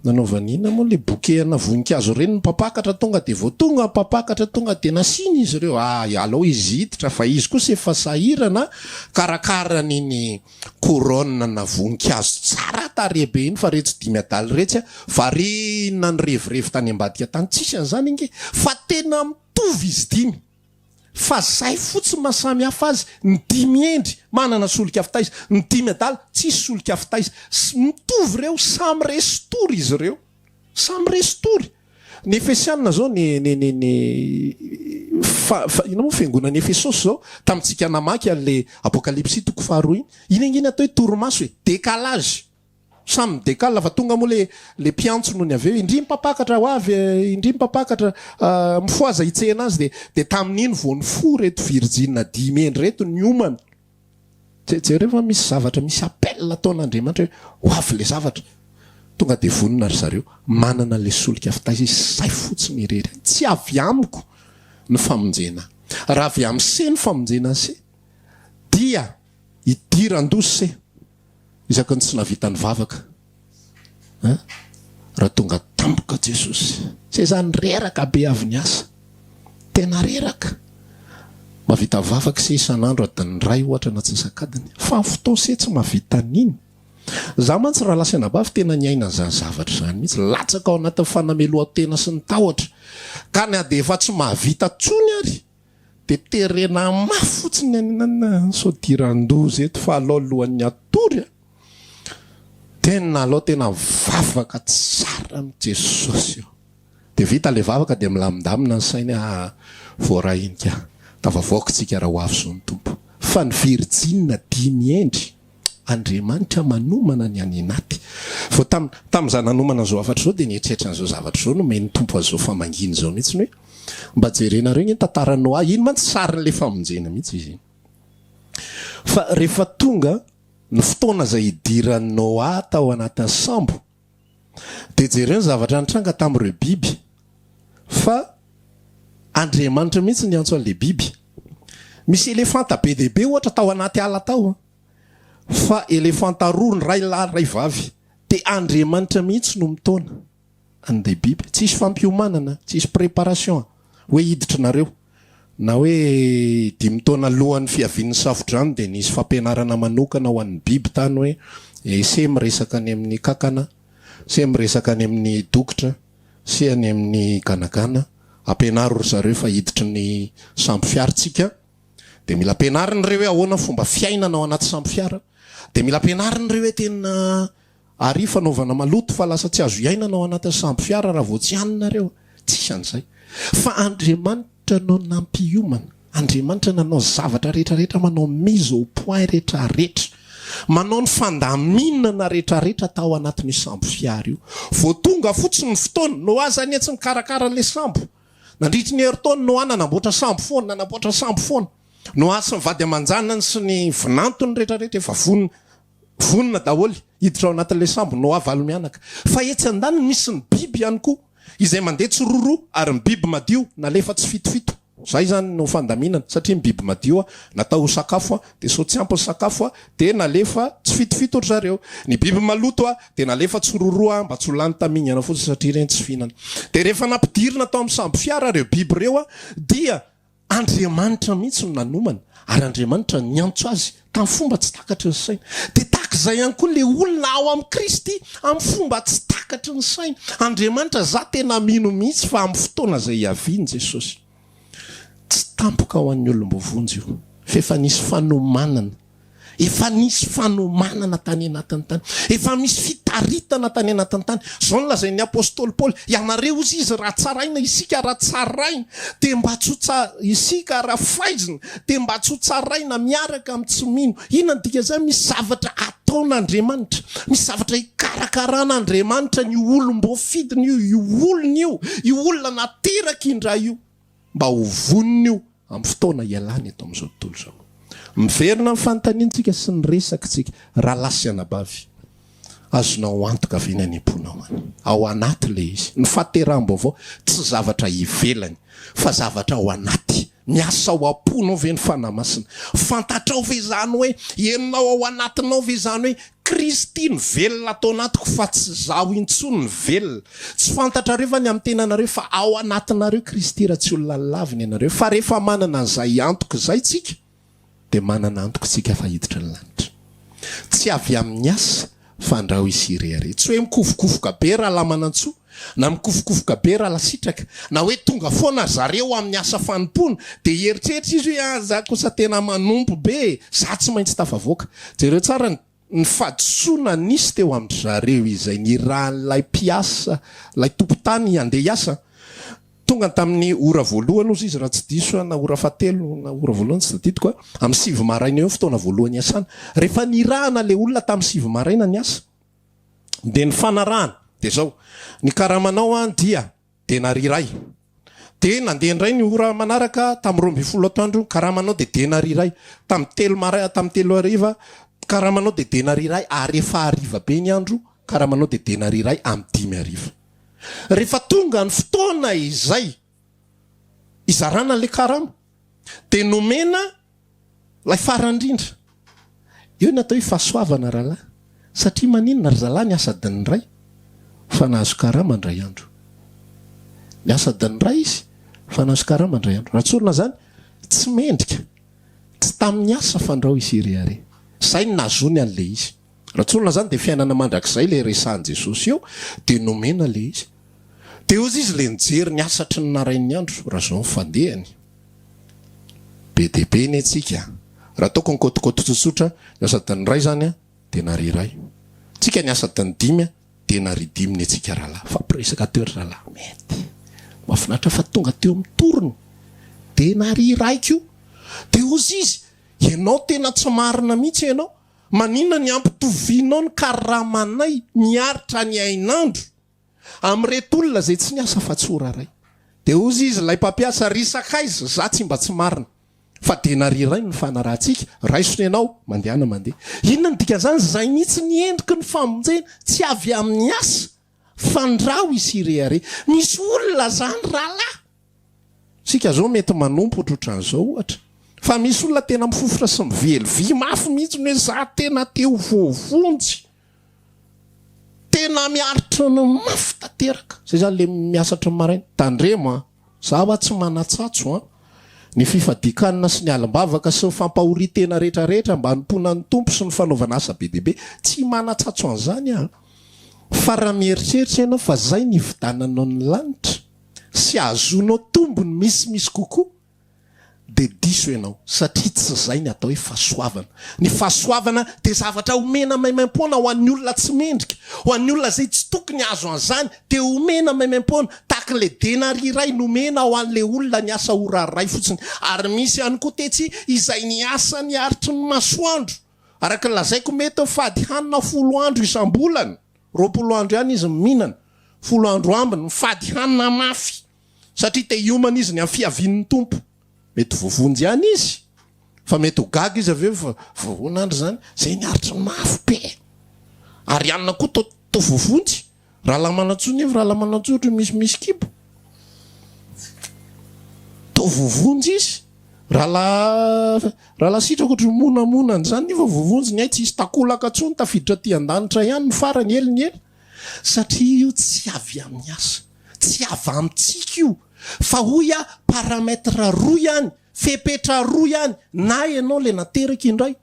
nanaovany inona moa le bouquet ana voninkazo ireny ny mpampakatra tonga dia vao tonga ny mpampakatra tonga dia nasiana izy ireo ah alao izy hiditra fa izy kosa efa sahirana karakara an'iny couronne na voninkazo tsara tarehy be iny fa retsy dimy adala iretsy ah variana nirevirevy tany ambadika tany tsisy an'izany ange fa tena mitovy izy dimy Fa zay fotsiny maha samy hafa azy, ny dimy hendry manana solika fitaiza, ny dimy adala tsisy solika fitaiza. Mitovy ireo, samy resy tory izy ireo. Samy resy tory. Ny Efesianina zao, ny, ny, ny, ny, fa, fa, inona moa fiangonan'i Efesosy zao, tamintsika namaky an'le Apokalypsy toko faharoa iny, iny ange ny atao hoe torimaso e, décalage. Samy mi-decale fa tonga moa le le mpiantso nony avy eo, indry mpampakatra ho avy eh, indry mpampakatra ah, mifohaza hitsena azy dia dia tamin'iny vao nifoha ireto virjina dimy hendry ireto niomana. Je- jereo fa misy zavatra, misy appel ataon'Andriamanitra hoe ho avy le zavatra. Tonga dia vonona ry zareo, manana le solika fitaiza izy, zay fotsiny irery ihany. Tsy avy amiko ny famonjena ahy. Raha avy amin'i se ny famonjena an'i se dia hidiran-doza se. Isaky ny tsy nahavita nivavaka hein, raha tonga tampoka Jesosy, zay zany reraka be avy niasa, tena reraka. Mahavita vavaka se isan'andro adin'ny iray ohatra na antsasak'adiny. Fa ny fotoana se tsy mahavita an'iny. Za mantsy rahalahy sy anabavy tena niaina an'izany zavatra izany mihitsy. Latsaka ao anatin'ny fanamelohan-tena sy ny tahotra. Ka na dia efa tsy mahavita intsony ary dia terena mafy fotsiny ny anana sao diran-doza eto fa alao alohan'ny hatory a! Tena alao tena mivavaka tsara amin'i Jesosy eo. Dia vita ilay vavaka dia milamindamina ny sainy ah voaray iny ka. Tafavoaka tsika raha ho avy izao ny Tompo. Fa ny virjina dimy hendry, Andriamanitra manomana ny any anaty. Vao tam tamin'izaho nanomana an'izao hafatra izao dia nieritreritra an'izao zavatra izao nomen'ny Tompo an'izao famangiana izao mihitsy hoe mba jerenareo nge ny tantaran'i Noa, iny mantsy sarin'ilay famonjena mihitsy izy iny. Fa rehefa tonga ny fotoana izay hidiran'i Noa tao anatin'ny sambo Dia jereo ny zavatra nitranga tamin'ireo biby, fa Andriamanitra mihitsy niantso an'ilay biby. Misy elefanta be dia be ohatra tao anaty ala tao, fa elefanta roa, ny iray lahy, ny iray vavy. Dia Andriamanitra mihitsy no mitaona an'ilay biby. Tsisy fampiomanana, tsisy préparation hoe hiditra nareo. Na hoe dimy taona alohan'ny fiavian'ny safodrano dia nisy fampianarana manokana ho an'ny biby tany hoe se miresaka any amin'ny kankana, se miresaka any amin'ny dokotra, se any amin'ny ganagana, ampianaro ry zareo fa hiditry ny sambo fiara tsika, dia mila ampianarina ireo hoe ahoana ny fomba fiainana ao anaty sambo fiara, dia mila ampianarina ireo hoe tena Ary fanaovana maloto fa lasa tsy azo iainana ao anatin'ny sambo fiara raha vao tsy any nareo. Tsisy an'izay. Fa Andriamanitra no nampiomana. Andriamanitra nanao zavatra rehetra rehetra manao mise au point rehetra rehetra. Manao ny fandaminana rehetra rehetra tao anatin'io sambo fiara io. Vao tonga fotsiny ny fotoana, Noa zany anie tsy nikarakara an'ilay sambo. Nandritry ny herintaona Noa nanamboatra sambo foana, nanamboatra sambo foana. Noa sy ny vady aman-janany sy ny vinantony rehetra rehetra efa vonona. Vonona daholo hiditra ao anatin'ilay sambo Noa valo mianaka. Fa etsy andaniny misy ny biby ihany koa izay mandeha tsiroaroa ary ny biby madio nalefa tsifitofito. Izay izany no fandaminana satria ny biby madio natao ho sakafo dia sao tsy ampy ny sakafo dia nalefa tsifitofito ry zareo. Ny biby maloto dia nalefa tsiroaroa mba tsy ho lany tamingana fotsiny satria ireny tsy fihinana. Dia rehefa nampidirina tao amin'ny sambo fiara ireo biby ireo dia Andriamanitra mihitsy no nanomana ary Andriamanitra niantso azy tamin'ny fomba tsy takatry ny saina. Dia tahaka izay ihany koa ilay olona ao amin'i Kristy amin'ny fomba tsy takatry ny saina. Andriamanitra, za tena mino mihitsy fa amin'ny fotoana izay hiaviany Jesosy. Tsy tampoka ho an'ny olom-boavonjy io, fa efa nisy fanomanana. Efa nisy fanomanana tany anatiny tany. Efa misy fitaritana tany anatiny tany. Izao no lazain'ny apostoly Paoly, Ianareo, hozy izy, raha tsaraina, isika raha tsaraina, dia mba tsy ho tsa, isika raha faizina, dia mba tsy ho tsaraina miaraka amin'ny tsy mino. Inona no dikan'izany? Misy zavatra ataon'Andriamanitra. Misy zavatra ikarakaran'Andriamanitra an'io olom-boafidiny io, io olony io, io olona nateraky indray io. Mba ho vonona io amin'ny fotoana hialany eto amin'izao tontolo izao. Miverina amin'ny fanontaniantsika sy ny resakitsika, rahalahy sy anabavy, azonao antoka ve ny any am-ponao any? Ao anaty ilay izy. Ny fahateraham-baovao tsy zavatra ivelany, fa zavatra ao anaty. Miasa ao am-ponao ve ny Fanahy Masina? Fantatrao ve izany hoe, henonao ao anatinao ve izany hoe, Kristy no velona ato anatiko fa tsy izaho intsony no velona. Tsy fantatrareo va ny amin'ny tenanareo fa ao anatinareo Kristy raha tsy olona lavina ianareo. Fa rehefa manana an'izay antoka izay tsika dia manana antoka tsika fa hiditra ny lanitra. Tsy avy amin'ny asa fa andrao hisy hirehareha. Tsy hoe mikofokofoka be rahalahy Manantsoa na mikofokofoka be rahalahy Sitraka na hoe tonga foana ry zareo amin'ny asa fanompoana dia hieritreritra izy hoe ah za kosa tena manompo be e, za tsy maintsy tafavoaka. Jereo tsara ny ny fahadisoana nisy teo amin-dry zareo izay nirahan'ilay mpiasa, ilay tompon-tany handeha hiasa. Tonga tamin'ny ora voalohany hozy izy raha tsy diso aho na ora fahatelo na ora voalohany tsy tadidiko a, amin'ny sivy maraina eo ny fotoana voalohany hiasana. Rehefa nirahana ilay olona tamin'ny sivy maraina niasa dia ny fanarahana dia izao, ny karamanao an dia denaria iray. Dia nandeha indray ny ora manaraka tamin'ny 12 atoandro, karamanao dia denaria iray. Tamin'ny telo maraina, tamin'ny telo hariva, karamanao dia denaria iray ary efa hariva be ny andro, karamanao dia denaria iray amin'ny dimy hariva. Rehefa tonga ny fotoana izay hizarana an'ilay karama dia nomena Ilay farany indrindra. Eo ny atao hoe fahasoavana rahalahy. Satria maninona ry zalahy niasa adin'ny iray fa nahazo karama indray andro. Niasa adin'ny iray izy fa nahazo karama indray andro. Raha tsorina izany, Tsy mendrika. Tsy tamin'ny asa fandrao i Syria re. Zay no nahazoany an'ilay izy. Raha tsorina zany dia fiainana mandrakizay ilay resahan'i Jesosy eo dia nomena ilay izy. Dia hozy izy ilay nijery ny asatry ny narain'ny andro raha zao ny fandehany. Be dia be ny antsika. Raha ataoko ny kôtikôty tsotsotra, ny asa adin'ny iray zany an, denaria iray. Tsika ny asa adin'ny dimy an, denaria dimy ny antsika rahalahy. Fampiresaka teo ry rahalahy. Mety. Mahafinaritra fa tonga teo amin'ny toriny. Denaria iray koa. Dia hozy izy, ianao tena tsy marina mihitsy ianao. Maninona ny ampitovianao ny karamanay miaritra ny hainandro amin'ireto olona izay tsy niasa fa tsy ora iray? Dia hozy izy ilay mpampiasa, Ry sakaiza, za tsy mba tsy marina, fa denaria iray no nifanarahantsika, raiso ny anao, mandehana mandeha. Inona no dikan'izany? Izay mihitsy ny endriky ny famonjena, tsy avy amin'ny asa, Fandrao hisy hirehareha. Misy olona zany rahalahy. Tsika zao mety manompo otrotran'izao ohatra. Fa misy olona tena mifofotra sy mively vy mafy mihitsy hoe za tena te ho voavonjy. Tena miaritra ny mafy tanteraka. Zay zany le miasa hatramin'ny maraina. Tandremo an. Za hoa tsy manatsatso an! Ny fifadian-kanina sy ny alim-bavaka sy ny fampahorian-tena rehetra rehetra mba hanompoana ny Tompo sy ny fanaovana asa be dia be, tsy manatsatso an'izany aho. Fa raha mieritreritra ianao fa zay ny hividananao ny lanitra sy hahazoanao tombony misimisy kokoa, dia diso ianao satria tsy izay ny atao hoe fahasoavana. Ny fahasoavana dia zavatra omena maimaimpoana ho an'ny olona tsy mendrika, ho an'ny olona izay tsy tokony hahazo an'izany dia omena maimaimpoana, tahaka ilay denaria iray nomena ho an'ilay olona niasa ora iray fotsiny. Ary misy ihany koa tetsy izay niasa niaritry ny masoandro. Araka ny lazaiko mety mifady hanina folo andro isam-bolana, 20 andro ihany izy mihinana, folo andro ambiny mifady hanina mafy. Satria te hiomana izy ny amin'ny fiavian'ny Tompo. Mety voavonjy ihany izy, fa mety ho gaga izy avy eo fa voahoana andry izany, izay niaritra mafy be. Ary anona koa toa toa voavonjy. Rahalahy Manantsoa nefa Rahalahy Manantsoa ohatry ny misimisy kibo. Toa voavonjy izy. Rahalahy Rahalahy Sitraka ohatry ny monamona an'izany nefa voavonjy ny ahy tsisy takolaka intsony tafiditra aty an-danitra ihany ny farany ela ny ela. Satria io tsy avy amin'ny asa. Tsy avy amintsika io. Fa hoy aho, paramètre roa ihany, fepetra roa ihany, na ianao ilay nateraka indray,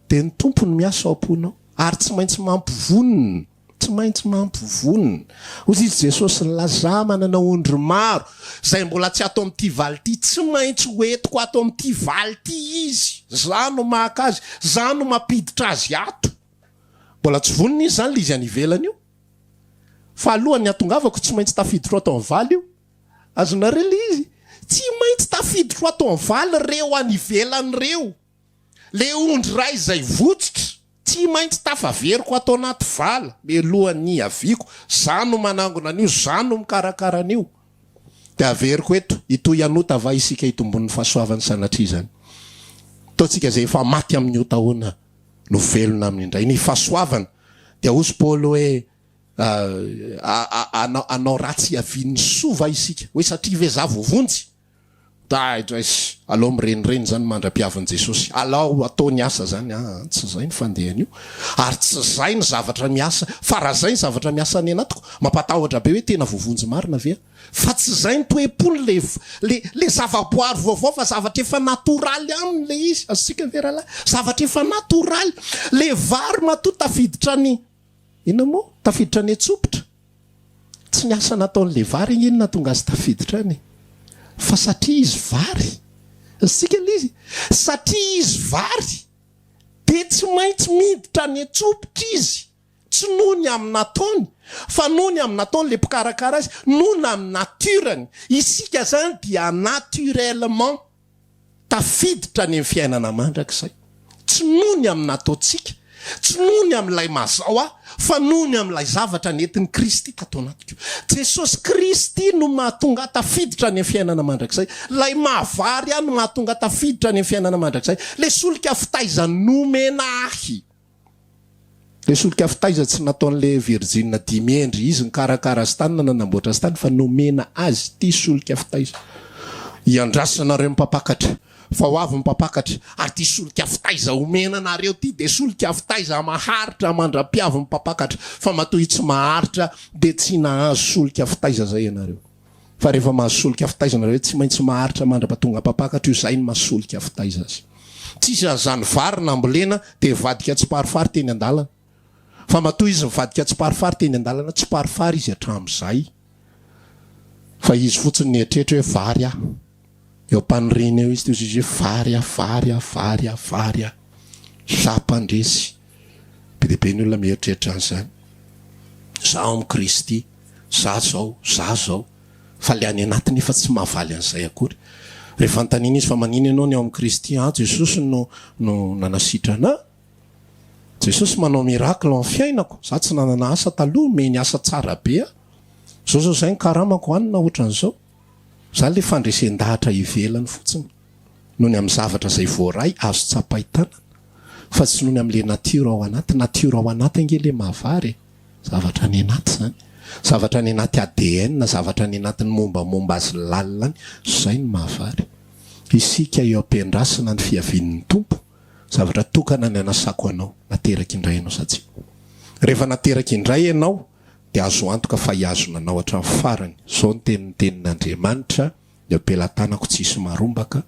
dia ny Tompo no miasa ao am-ponao. Ary tsy maintsy mampivonona. Tsy maintsy mampivonona. Hoy izy Jesosy, Lazà manana ondry maro, izay mbola tsy ato amin'ity valy ity. Tsy maintsy ho entiko ato amin'ity valy ity izy. Izaho no maka azy. Izaho no mampiditra azy ato. Mbola tsy vonona izy izany ilay izy any ivelany io. Fa alohan'ny hatongavako tsy maintsy tafiditro ato amin'ny valy io. Azonareo ilay izy? Tsy maintsy tafiditro ato amin'ny valy ireo any ivelany ireo. Ilay ondry iray izay votsotra, tsy maintsy tafaveriko ato anaty vala mialohan'ny hiaviako. Izaho no manangona an'io, izaho no mikarakara an'io. Dia averiko eto, hitohy hanota va isika hitombon'ny fahasoavany sanatria izany? Ataontsika izay efa maty amin'ny ota ahoana? no velona aminy indray. Ny fahasoavana dia hozy Paoly hoe hanao ratsy hiavian'ny soa va isika? Hoe satria ve za voavonjy? Dai drais, alao mirenireny zany mandra-piavin'i Jesosy. Alao atao ny asa zany. Aa, tsy zay ny fandehan'io. Ary tsy zay ny zavatra miasa. Fa raha zay ny zavatra miasa any anatiko, mampatahotra be hoe tena voavonjy marina ve aho? Fa tsy izay ny toe-pony le le le zavaboary vaovao fa zavatra efa natoraly aminy le izy, azontsika ve rahalahy? Zavatra efa natoraly. Le vary matoa tafiditra any inona moa? Tafiditra any an-tsopitra. Tsy ny asa nataon'le vary ange no nahatonga azy tafiditra any e. Fa satria izy vary. Azontsika le izy? Satria izy vary dia tsy maintsy miditra any an-tsopitra izy. Tsy noho ny amin'ny nataony, fa noho ny amin'ny nataon'ilay mpikarakara azy, noho ny amin'ny nature-ny. Isika izany dia naturellement tafiditra any amin'ny fiainana mandrakizay. Tsy noho ny amin'ny nataontsika, tsy noho ny amin'ilay mazao ahy, fa noho ny amin'ilay zavatra nentin'i Kristy tato anatiko. Jesosy Kristy no mahatonga ahy tafiditra any amin'ny fiainana mandrakizay. Ilay mahavary ahy no mahatonga ahy tafiditra any amin'ny fiainana mandrakizay. Ilay solika fitaizana nomena ahy. Le solika fitaiza tsy nataon'le virjina dimy hendry izy nikarakara azy tany na nanamboatra azy tany fa nomena azy ity solika fitaiza iandrasanareo ny mpampakatra fa ho avy ny mpampakatra ary ity solika fitaiza omena anareo ity de solika fitaiza maharitra mandra-piavy ny mpampakatra fa matoa io tsy maharitra de tsy nahazo solika fitaiza zay ianareo. Fa rehefa mahazo solika fitaizana nareo tsy maintsy maharitra mandrapatonga mpampakatra io zay no maha solika fitaiza azy. Tsisy an'izany vary nambolena dia nivadika tsiparifary teny andalana. Fa matoa izy nivadika tsiparifary teny andalana tsiparifary izy hatramin'izay. Fa izy fotsiny nieritreritra hoe vary aho. Eo am-paniriana eo izy dia hoy izy hoe vary aho, vary aho, vary aho, vary aho. Za mpandresy. Be dia be ny olona mieritreritra an'izany. Za ao amin'i Kristy. Za zao, za zao. Fa le any anaty nefa tsy mahavaly an'izay akory. Rehefa anontaniana izy fa manina ianao ny ao amin'i Kristy, ah Jesosy no no nanasitrana ahy. Jesosy manao miracle ao amin'ny fiainako. Za tsy nanana asa taloha, omeny asa tsara be aho. Zao zao zay ny karamako anona otran'izao. Zany le fandresen-dahatra ivelany fotsiny. Noho ny amin'ny zavatra izay voaray azo tsapain-tanana. Fa tsy noho ny amin'le natiora ao anaty. Natiora ao anaty ange le mahavary e. Zavatra any anaty izany. Zavatra any anaty ADN, zavatra any anatin'ny mombamomba azy lalina any, izay no mahavary. Isika eo am-piandrasana ny fiavian'ny Tompo, zavatra tokana ny anasako anao, nateraka indray ianao sa tsia? Rehefa nateraka indray ianao, dia azo antoka fa hihazona anao hatramin'ny farany. Izao ny tenin'ny tenin'Andriamanitra, Ny am-pelatanako tsy hisy marombaka,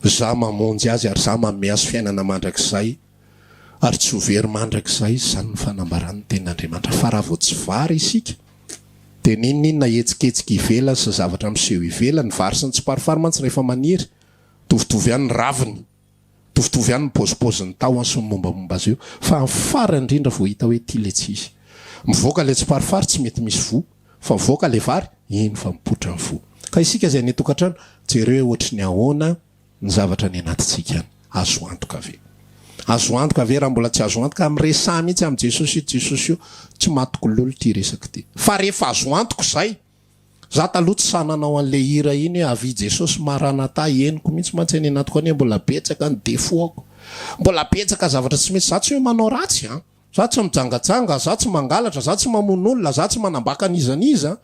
Izaho mamonjy azy ary Izaho manome azy fiainana mandrakizay. Ary tsy ho very mandrakizay izany ny fanambaran'ny Tenin'Andriamanitra. Fa raha vao tsy vary isika, dia n'inon'inona hetsiketsika ivelany sy zavatra miseho ivelany, ny vary sy ny tsiparifary mantsy rehefa maniry, mitovitovy ihany ny raviny, mitovitovy ihany ny paozipaozin'ny tahony sy ny mombamomba azy io, fa amin'ny farany indrindra vao hita hoe ity ilay tsy izy. Mivoaka ilay tsiparifary tsy mety misy voa, fa mivoaka ilay vary, iny fa mipoitra ny voa. Ka isika izay any an-tokantrano, jereo hoe ohatry ny ahoana ny zavatra any anatintsika any. Azo antoka ve? Azo antoka ve raha mbola tsy azo antoka? Miresaha mihitsy amin'i Jesosy io Jesosy io, tsy matiko lolo ity resaka ity. Fa rehefa azo antoka izay, za taloha tsy sahy nanao an'ilay hira iny hoe avia Jesosy Maranatha, henoko mihitsy mantsy any anatiko any hoe mbola betsaka ny défaut-ko, mbola betsaka zavatra tsy mety, za tsy hoe manao ratsy an! Za tsy mijangajanga, za tsy mangalatra, za tsy mamono olona, za tsy manambaka an'iza n'iza,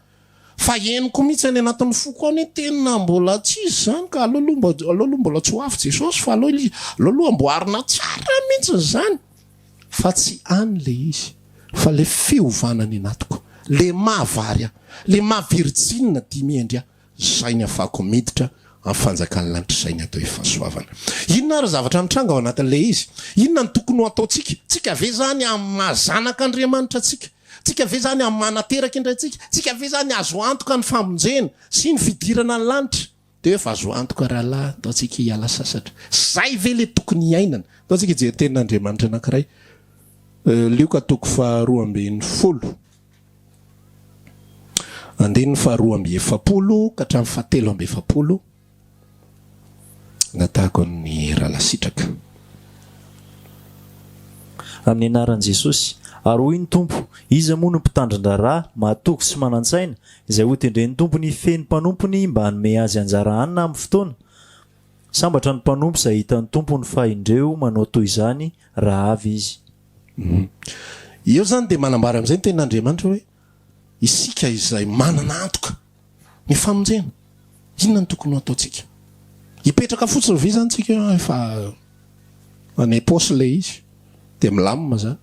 fa henoko mihitsy any anatin'ny foko any hoe tena mbola tsy izy izany ka aleo aloha mba aleo aloha mbola tsy ho avy Jesosy fa aleo ilay aleo aloha amboarina tsara mihitsy izany fa tsy any le izy fa le fiovana any anatiko, le maha vary ahy, le maha virjina dimihendry ahy. Izay ny afahako miditra amin'ny fanjakan'ny lanitra izay ny atao hoe fahasoavana. Inona ary zavatra mitranga ao anatin'ilay izy? Inona no tokony ho ataontsika? Tsika ve izany amin'ny maha zanak'Andriamanitra antsika? Tsika ve izany amin'ny maha nateraka indray antsika? Tsika ve izany azo antoka ny famonjena sy ny fidirana ny lanitra? Dia hoe efa azo antoka rahalahy, ndao tsika hiala sasatra. Izay ve ilay tokony hiainana? Ndao tsika hijery tenin'Andriamanitra anankiray. Lioka toko faharoa ambinifolo. Andininy faharoa amby efapolo ka hatramin'ny fahatelo amby efapolo, angatahako an'i Rahalahy Sitraka. Amin'ny anaran'i Jesosy. Ary hoy ny Tompo, Iza moa no mpitandrin-draharaha, mahatoky sy manan-tsaina, izay hotendren'ny tompony hifehy ny mpanompony mba hanome azy anjara hanina amin'ny fotoana? Sambatra ny mpanompo izay hitan'ny tompony fa indreo manao toy izany raha avy izy. Eo izany dia manambara amin'izay ny tenin'Andriamanitra hoe isika izay manana antoka ny famonjena, inona no tokony ho ataontsika? Hipetraka fotsiny ve izany tsika hoe efa any am-paosy ilay izy dia milamina izany?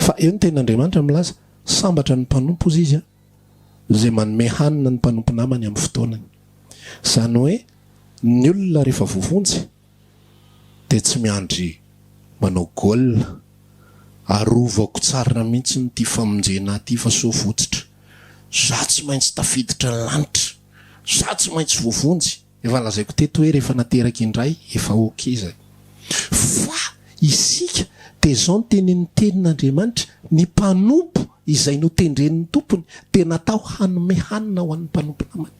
Fa eo ny tenin'Andriamanitra milaza, sambatra ny mpanompo hozy izy izay manome hanina ny mpanompo namany amin'ny fotoanany. Izany hoe ny olona rehefa voavonjy dia tsy miandry manao goal, arovako tsara mihitsy ity famonjena ahy ity fa sao votsitra, za tsy maintsy tafiditra ny lanitra, za tsy maintsy voavonjy, efa lazaiko teto hoe rehefa nateraka indray efa ok zay. Fa isika dia zao no tenenin'ny tenin'Andriamanitra, ny mpanompo izay notendren'ny tompony dia natao hanome hanina ho an'ny mpanompo namany.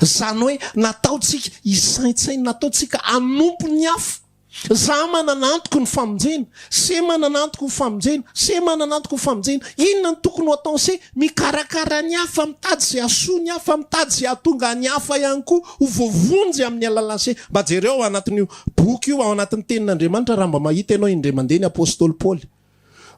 Izany hoe nataontsika hisaintsaina, nataontsika hanompo ny hafa. Za manana antoko ny famonjena, se manana antoko ny famonjena, se manana antoko ny famonjena. Inona no tokony ho ataon'se? Mikarakara ny hafa, mitady izay hahasoa ny hafa, mitady izay hahatonga ny hafa ihany koa ho voavonjy amin'ny alalan'se. Mba jereo ao anatin'io boky io, ao anatin'ny Tenin'Andriamanitra raha mba mahita ianao indray mandeha ny Apostoly Paoly.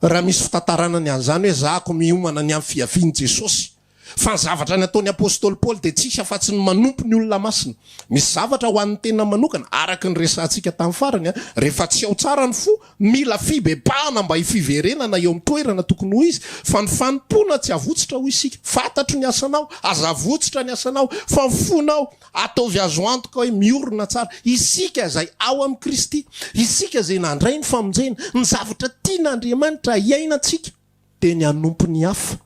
Raha misy fitantarana ny an'izany hoe zahako miomana ny amin'ny fiavian'i Jesosy. Fa ny zavatra nataon'ny apostoly Paoly dia tsisy afa-tsy ny manompo ny olona masina. Misy zavatra ho an'ny tena manokana, araka ny resahantsika tamin'ny farany, rehefa tsy ao tsara ny fo, mila fibebahana mba hifiverenana eo amin'ny toerana tokony ho izy, fa ny fanompoana tsy avotsitra hoy isika. Fantatro ny asanao, aza avotsitra ny asanao, fa ny fonao ataovy azo antoka hoe miorina tsara. Isika izay ao amin'i Kristy, isika izay nandray ny famonjena, ny zavatra tian'Andriamanitra hiainantsika, dia ny hanompo ny hafa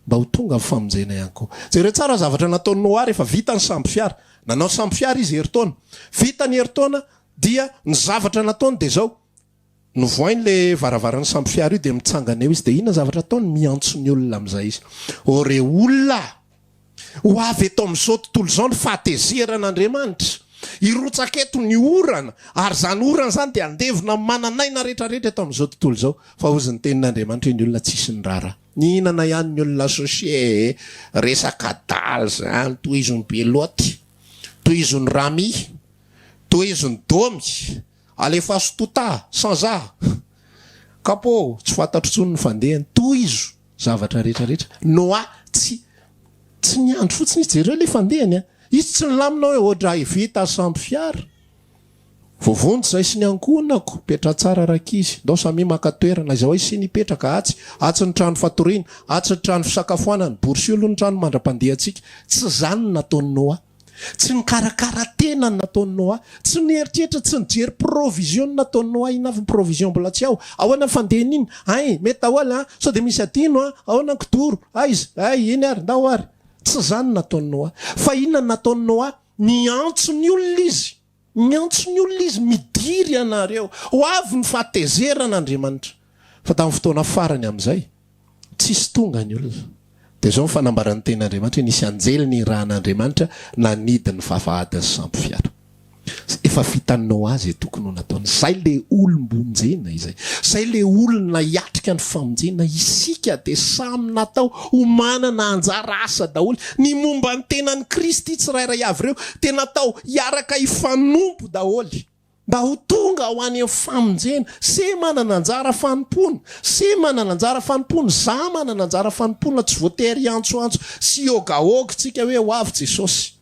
mba ho tonga amin'ny famonjena ihany koa. Jereo tsara ny zavatra nataon'i Noa rehefa vita ny sambo fiara. Nanao sambo fiara izy herintaona. Vita ny herintaona dia ny zavatra nataony dia izao, novohainy ilay varavaran'ny sambo fiara io dia mitsangana eo izy. Dia inona ny zavatra ataony? Miantso ny olona amin'izay izy. Ô re olona a! Ho avy eto amin'izao tontolo izao ny fahatezeran'Andriamanitra. Hirotsaka eto ny orana, ary izany orana izany dia handevona ny manan'aina rehetrarehetra eto amin'izao tontolo izao. Fa hozy ny tenin'Andriamanitra hoe ny olona tsisy niraharaha. Nihinana ihany ny olona associé e! Resaka adala izany, tohizo ny belote, tohizo ny rami, tohizo ny domy, alefaso tota, sans a! Capot, tsy fantatro intsony ny fandehany, tohizo! Zavatra rehetra rehetra. Noa tsy tsy niandry fotsiny izy, jereo ilay fandehany a! Izy tsy nilamina hoe oadray vita sambo fiara. Voavonjy zahay sy ny ankohonako, mipetraha tsara rankizy, ndao samia maka toerana, aiza ho aiza isina hipetraka, atsy, atsy ny trano fatoriana, atsy ny trano fisakafoanana, borsio aloha ny trano mandra-pandehantsika. Tsy izany no nataon'i Noa. Tsy nikarakara tena ny nataon'i Noa. Tsy nieritreritra, tsy nijery provision ny nataon'i Noa. Inona avy ny provision mbola tsy ao? Ahoana ny fandehan'iny? Hay, mety daholo an! Sao dia misy adino an! Ahoana ny kidoro? Aiza? Hay, eny ary, ndao ary! Tsy izany ny nataon'i Noa. Fa inona ny nataon'i Noa? Niantso ny olona izy. Miantso ny olona izy, Midiry ianareo! Ho avy ny fahatezeran'Andriamanitra. Fa tamin'ny fotoana farany amin'izay, tsisy tonga ny olona. Dia izao ny fanambaran'ny Tenin'Andriamanitra hoe nisy anjely nirahan'Andriamanitra nanidy ny vavahadin'ny sambo fiara. Efa vitan'i Noa izay tokony ho nataony. Izay ilay olom-bonjena izay. Izay ilay olona hiatrika ny famonjena. Isika dia samy natao ho manana anjara asa daholo. Ny momba ny tenan'i Kristy tsirairay avy ireo dia natao hiaraka hifanompo daholo mba ho tonga ho any amin'ny famonjena. Se manana anjara fanompoana. Se manana anjara fanompoana. Za manana anjara fanompoana. Tsy voatery hiantsoantso sy hiogaoga tsika hoe ho avy Jesosy.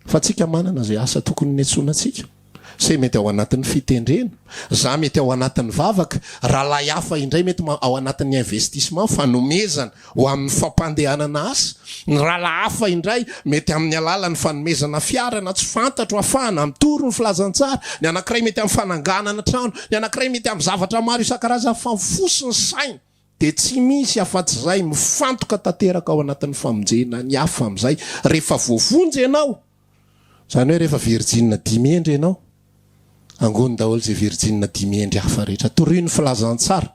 Fa tsika manana izay asa tokony niantsoana antsika. Se mety ao anatin'ny fitendrena, za mety ao anatin'ny vavaka, rahalahy hafa indray mety ao anatin'ny investissement, fanomezana ho amin'ny fampandehanana asa, ny rahalahy hafa indray mety amin'ny alalan'ny fanomezana fiara na tsy fantatro hafahana mitory ny filazantsara, ny anankiray mety amin'ny fananganana trano, ny anankiray mety amin'ny zavatra maro isan-karazany fa ny fo sy ny saina Dia tsy misy afa-tsy izay mifantoka tanteraka ao anatin'ny famonjena ny hafa amin'izay rehefa voavonjy ianao, izany hoe rehefa virjina dimy hendry ianao, angony daholo izay virjina dimy hendry hafa rehetra, torio ny filazantsara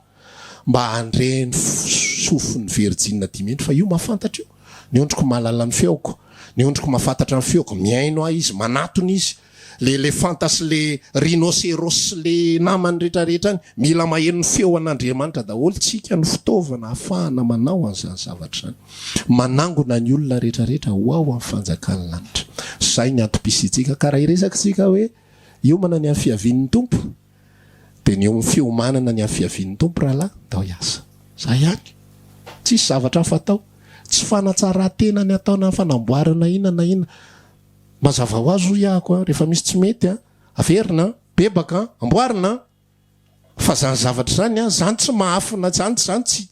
mba handre ny sofin'ny virjina dimy hendry fa io mahafantatra io, ny ondriko mahalala ny feoko, ny ondriko mahafantatra ny feoko, mihaino ahy izy, manatona izy. Le elefanta sy le rhinocéros sy le namany rehetra rehetra any, mila maheno ny feo an'Andriamanitra daholo tsika no fitaovana ahafahana manao an'izany zavatra izany. Manangona ny olona rehetra rehetra ho ao amin'ny fanjakan'ny lanitra. Zay ny antom-pisiantsika. Ka raha hiresaka tsika hoe hiomana ny amin'ny fiavian'ny Tompo dia ny eo amin'ny fiomanana ny amin'ny fiavian'ny Tompo rahalahy, ndao hiasa. Zay ihany. Tsisy zavatra hafa atao. Tsy fanatsaran-tena ny atao na fanamboarana inona na inona. Mazava ho azy hoy ahako an, rehefa misy tsy mety an, averina an, bebaka an, amboarina an, fa zany zavatra zany an, zany tsy mahafina, zany zany tsy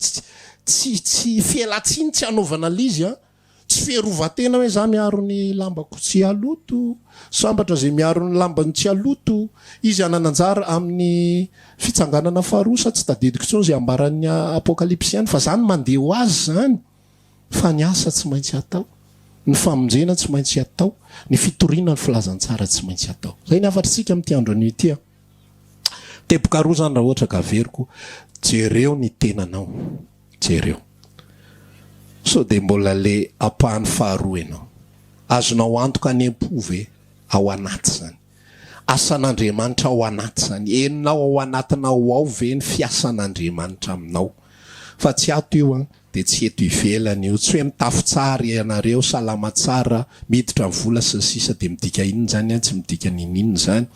tsy tsy fialantsiny tsy hanaovana le izy an, tsy fiarovan-tena hoe za miaro ny lambako tsy haloto, sambatra ze miaro ny lambany tsy haloto, izy hanana anjara amin'ny fitsanganana faharoa sa tsy tadidiko intsony ze ambaran'ny apokalypsy any fa zany mandeha ho azy zany. Fa ny asa tsy maintsy atao, ny famonjena tsy maintsy atao, ny fitoriana ny filazantsara tsy maintsy atao. Izay ny hafatr'tsika amin'ity andro anio ity an. Teboka roa izany raha ohatra ka averiko, jereo ny tenanao, jereo. Sao dia mbola le ampahany faharoa ianao. Azonao antoka any am-po ve, ao anaty izany. Asan'Andriamanitra ao anaty izany. Henonao ao anatinao ao ve ny fiasan'Andriamanitra aminao? Fa tsy ato io an. Dia tsy eto ivelany io. Tsy hoe mitafy tsara ianareo, salama tsara, miditra ny vola sy ny sisa dia midika inona izany an? Tsy midika n'inon'inona izany.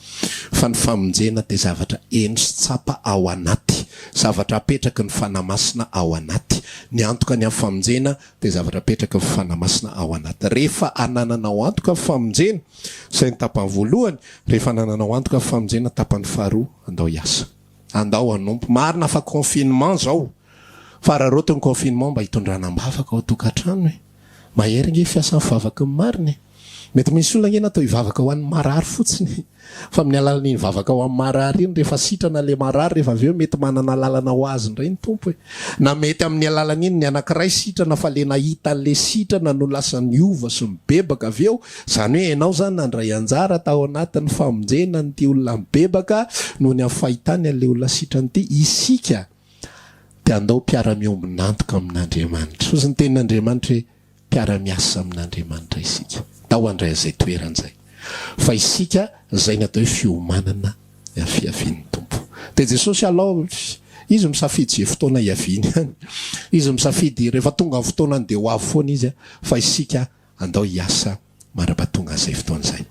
Fa ny famonjena dia zavatra heno sy tsapa ao anaty. Zavatra apetraky ny Fanahy Masina ao anaty. anaty. Ny antoka ny amin'ny famonjena dia zavatra apetraky ny Fanahy Masina ao anaty. Rehefa anananao antoka ny famonjena, izay ny tapany voalohany, rehefa anananao antoka ny famonjena tapany faharoa, andao hiasa. Andao hanompo. Marina fa confinement izao, fa araraoty ny confinement mba hitondrana am-bavaka ao an-tokantrano e. Mahery ange fiasan'ny vavaky ny marina e. Mety misy olona ange natao hivavaka ho an'ny marary fotsiny fa amin'ny alalan'iny vavaka ho an'ny marary iny rehefa sitrana ilay marary rehefa avy eo mety manana lalana ho azy indray ny Tompo e. Na mety amin'ny alalan'iny ny anankiray sitrana fa le nahita an'le sitrana no lasa niova sy mibebaka avy eo, izany hoe ianao izany nandray anjara tao anatin'ny famonjena an'ity olona mibebaka noho ny amin'ny fahitany an'le olona sitrana ity, isika dia andao mpiara-miombon'antoka amin'Andriamanitra. Hozy ny tenin'Andriamanitra hoe mpiara-miasa amin'Andriamanitra isika. Ndao handray an'izay toerana izay. Fa isika izay ny atao hoe fiomanana ny amin'ny fiavian'ny Tompo. Dia Jesosy alao, Izy misafidy izay fotoana hiaviany any. Izy misafidy rehefa tonga ny fotoanany dia ho avy foana Izy, fa isika andao hiasa mandra-pahatonga an'izay fotoana izay.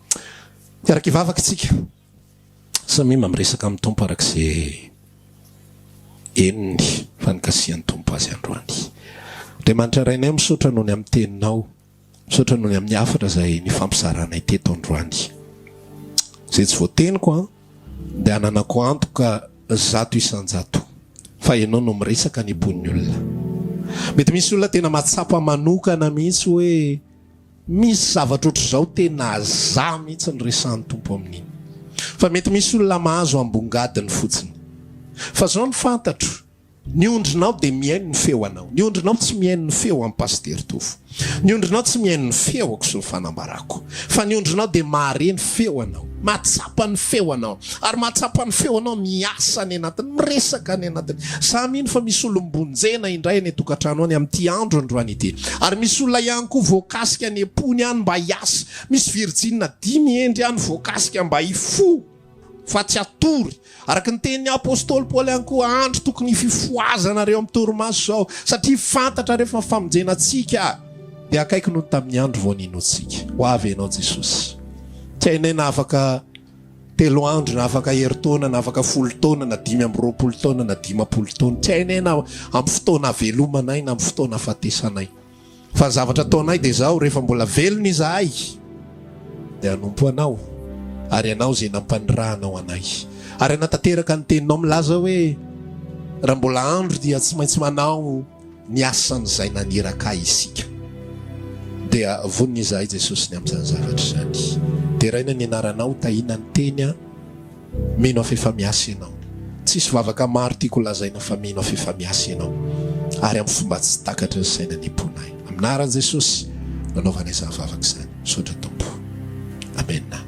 Hiaraka hivavaka isika. Samia mba miresaka amin'ny Tompo araka izay henony fa nikasihan'ny Tompo azy androany. Andriamanitra Rainay misaotra noho ny amin'ny teninao, misaotra noho ny amin'ny hafatra izay nifampizaranay teto androany. Izay tsy voateniko an, dia ananako antoka 100% fa ianao no miresaka any am-pon'ny olona. Mety misy olona tena mahatsapa manokana mihitsy hoe Misy zavatra ohatr'izao tena za mihitsy no resahan'ny Tompo amin'iny. Fa mety misy olona mahazo ambongadiny fotsiny. Fa zao no fantatro, ny ondrinao dia mihaino ny feo anao. Ny ondrinao tsy mihaino ny feo an'i Pasitera Tovo. Ny ondrinao tsy mihaino ny feoko sy ny fanambarako. Fa ny ondrinao dia mahare ny feo anao. Mahatsapa ny feo anao. Ary mahatsapa ny feo anao miasa any anatiny, miresaka any anatiny. Za mino fa misy olom-bonjena indray any an-tokantrano any amin'ity andro androany ity. Ary misy olona ihany koa voakasika any am-pony any mba hiasa. Misy virjina dimy hendry any voakasika mba hifoha fa tsy hatory. Araka ny tenin'ny apostoly Paoly ihany koa, andro tokony hififohazanareo amin'ny torimaso izao, satria fantatrareo fa ny famonjena antsika dia akaiky noho ny tamin'ny andro vao ninoantsika. Ho avy Ianao Jesosy. Tsy hainay na afaka Telo andro, na afaka herintaona, na afaka folo taona, na 25 taona, na 50 taona. Tsy hainay na amin'ny fotoana havelomanay na amin'ny fotoana hahafatesanay. Fa ny zavatra ataonay dia izao, rehefa mbola velona izahay, dia hanompo Anao, ary Ianao izay nampanirahanao anay. Ary hanatanteraka ny Teninao milaza hoe, Raha mbola andro dia tsy maintsy manao. ny asan'izay naniraka ahy isika. Dia vonona izahay Jesosy ny amin'izany zavatra izany. Deraina ny anaranao, tahiana ny teny an. Mino aho f'efa miasa ianao. Tsisy vavaka maro tiako lazaina fa mino aho f'efa miasa ianao. Ary amin'ny fomba tsy takatry ny saina ny am-ponay. Amin'ny anaran'i Jesosy no anaovanay izany vavaka izany. Misaotra Tompo. Amena.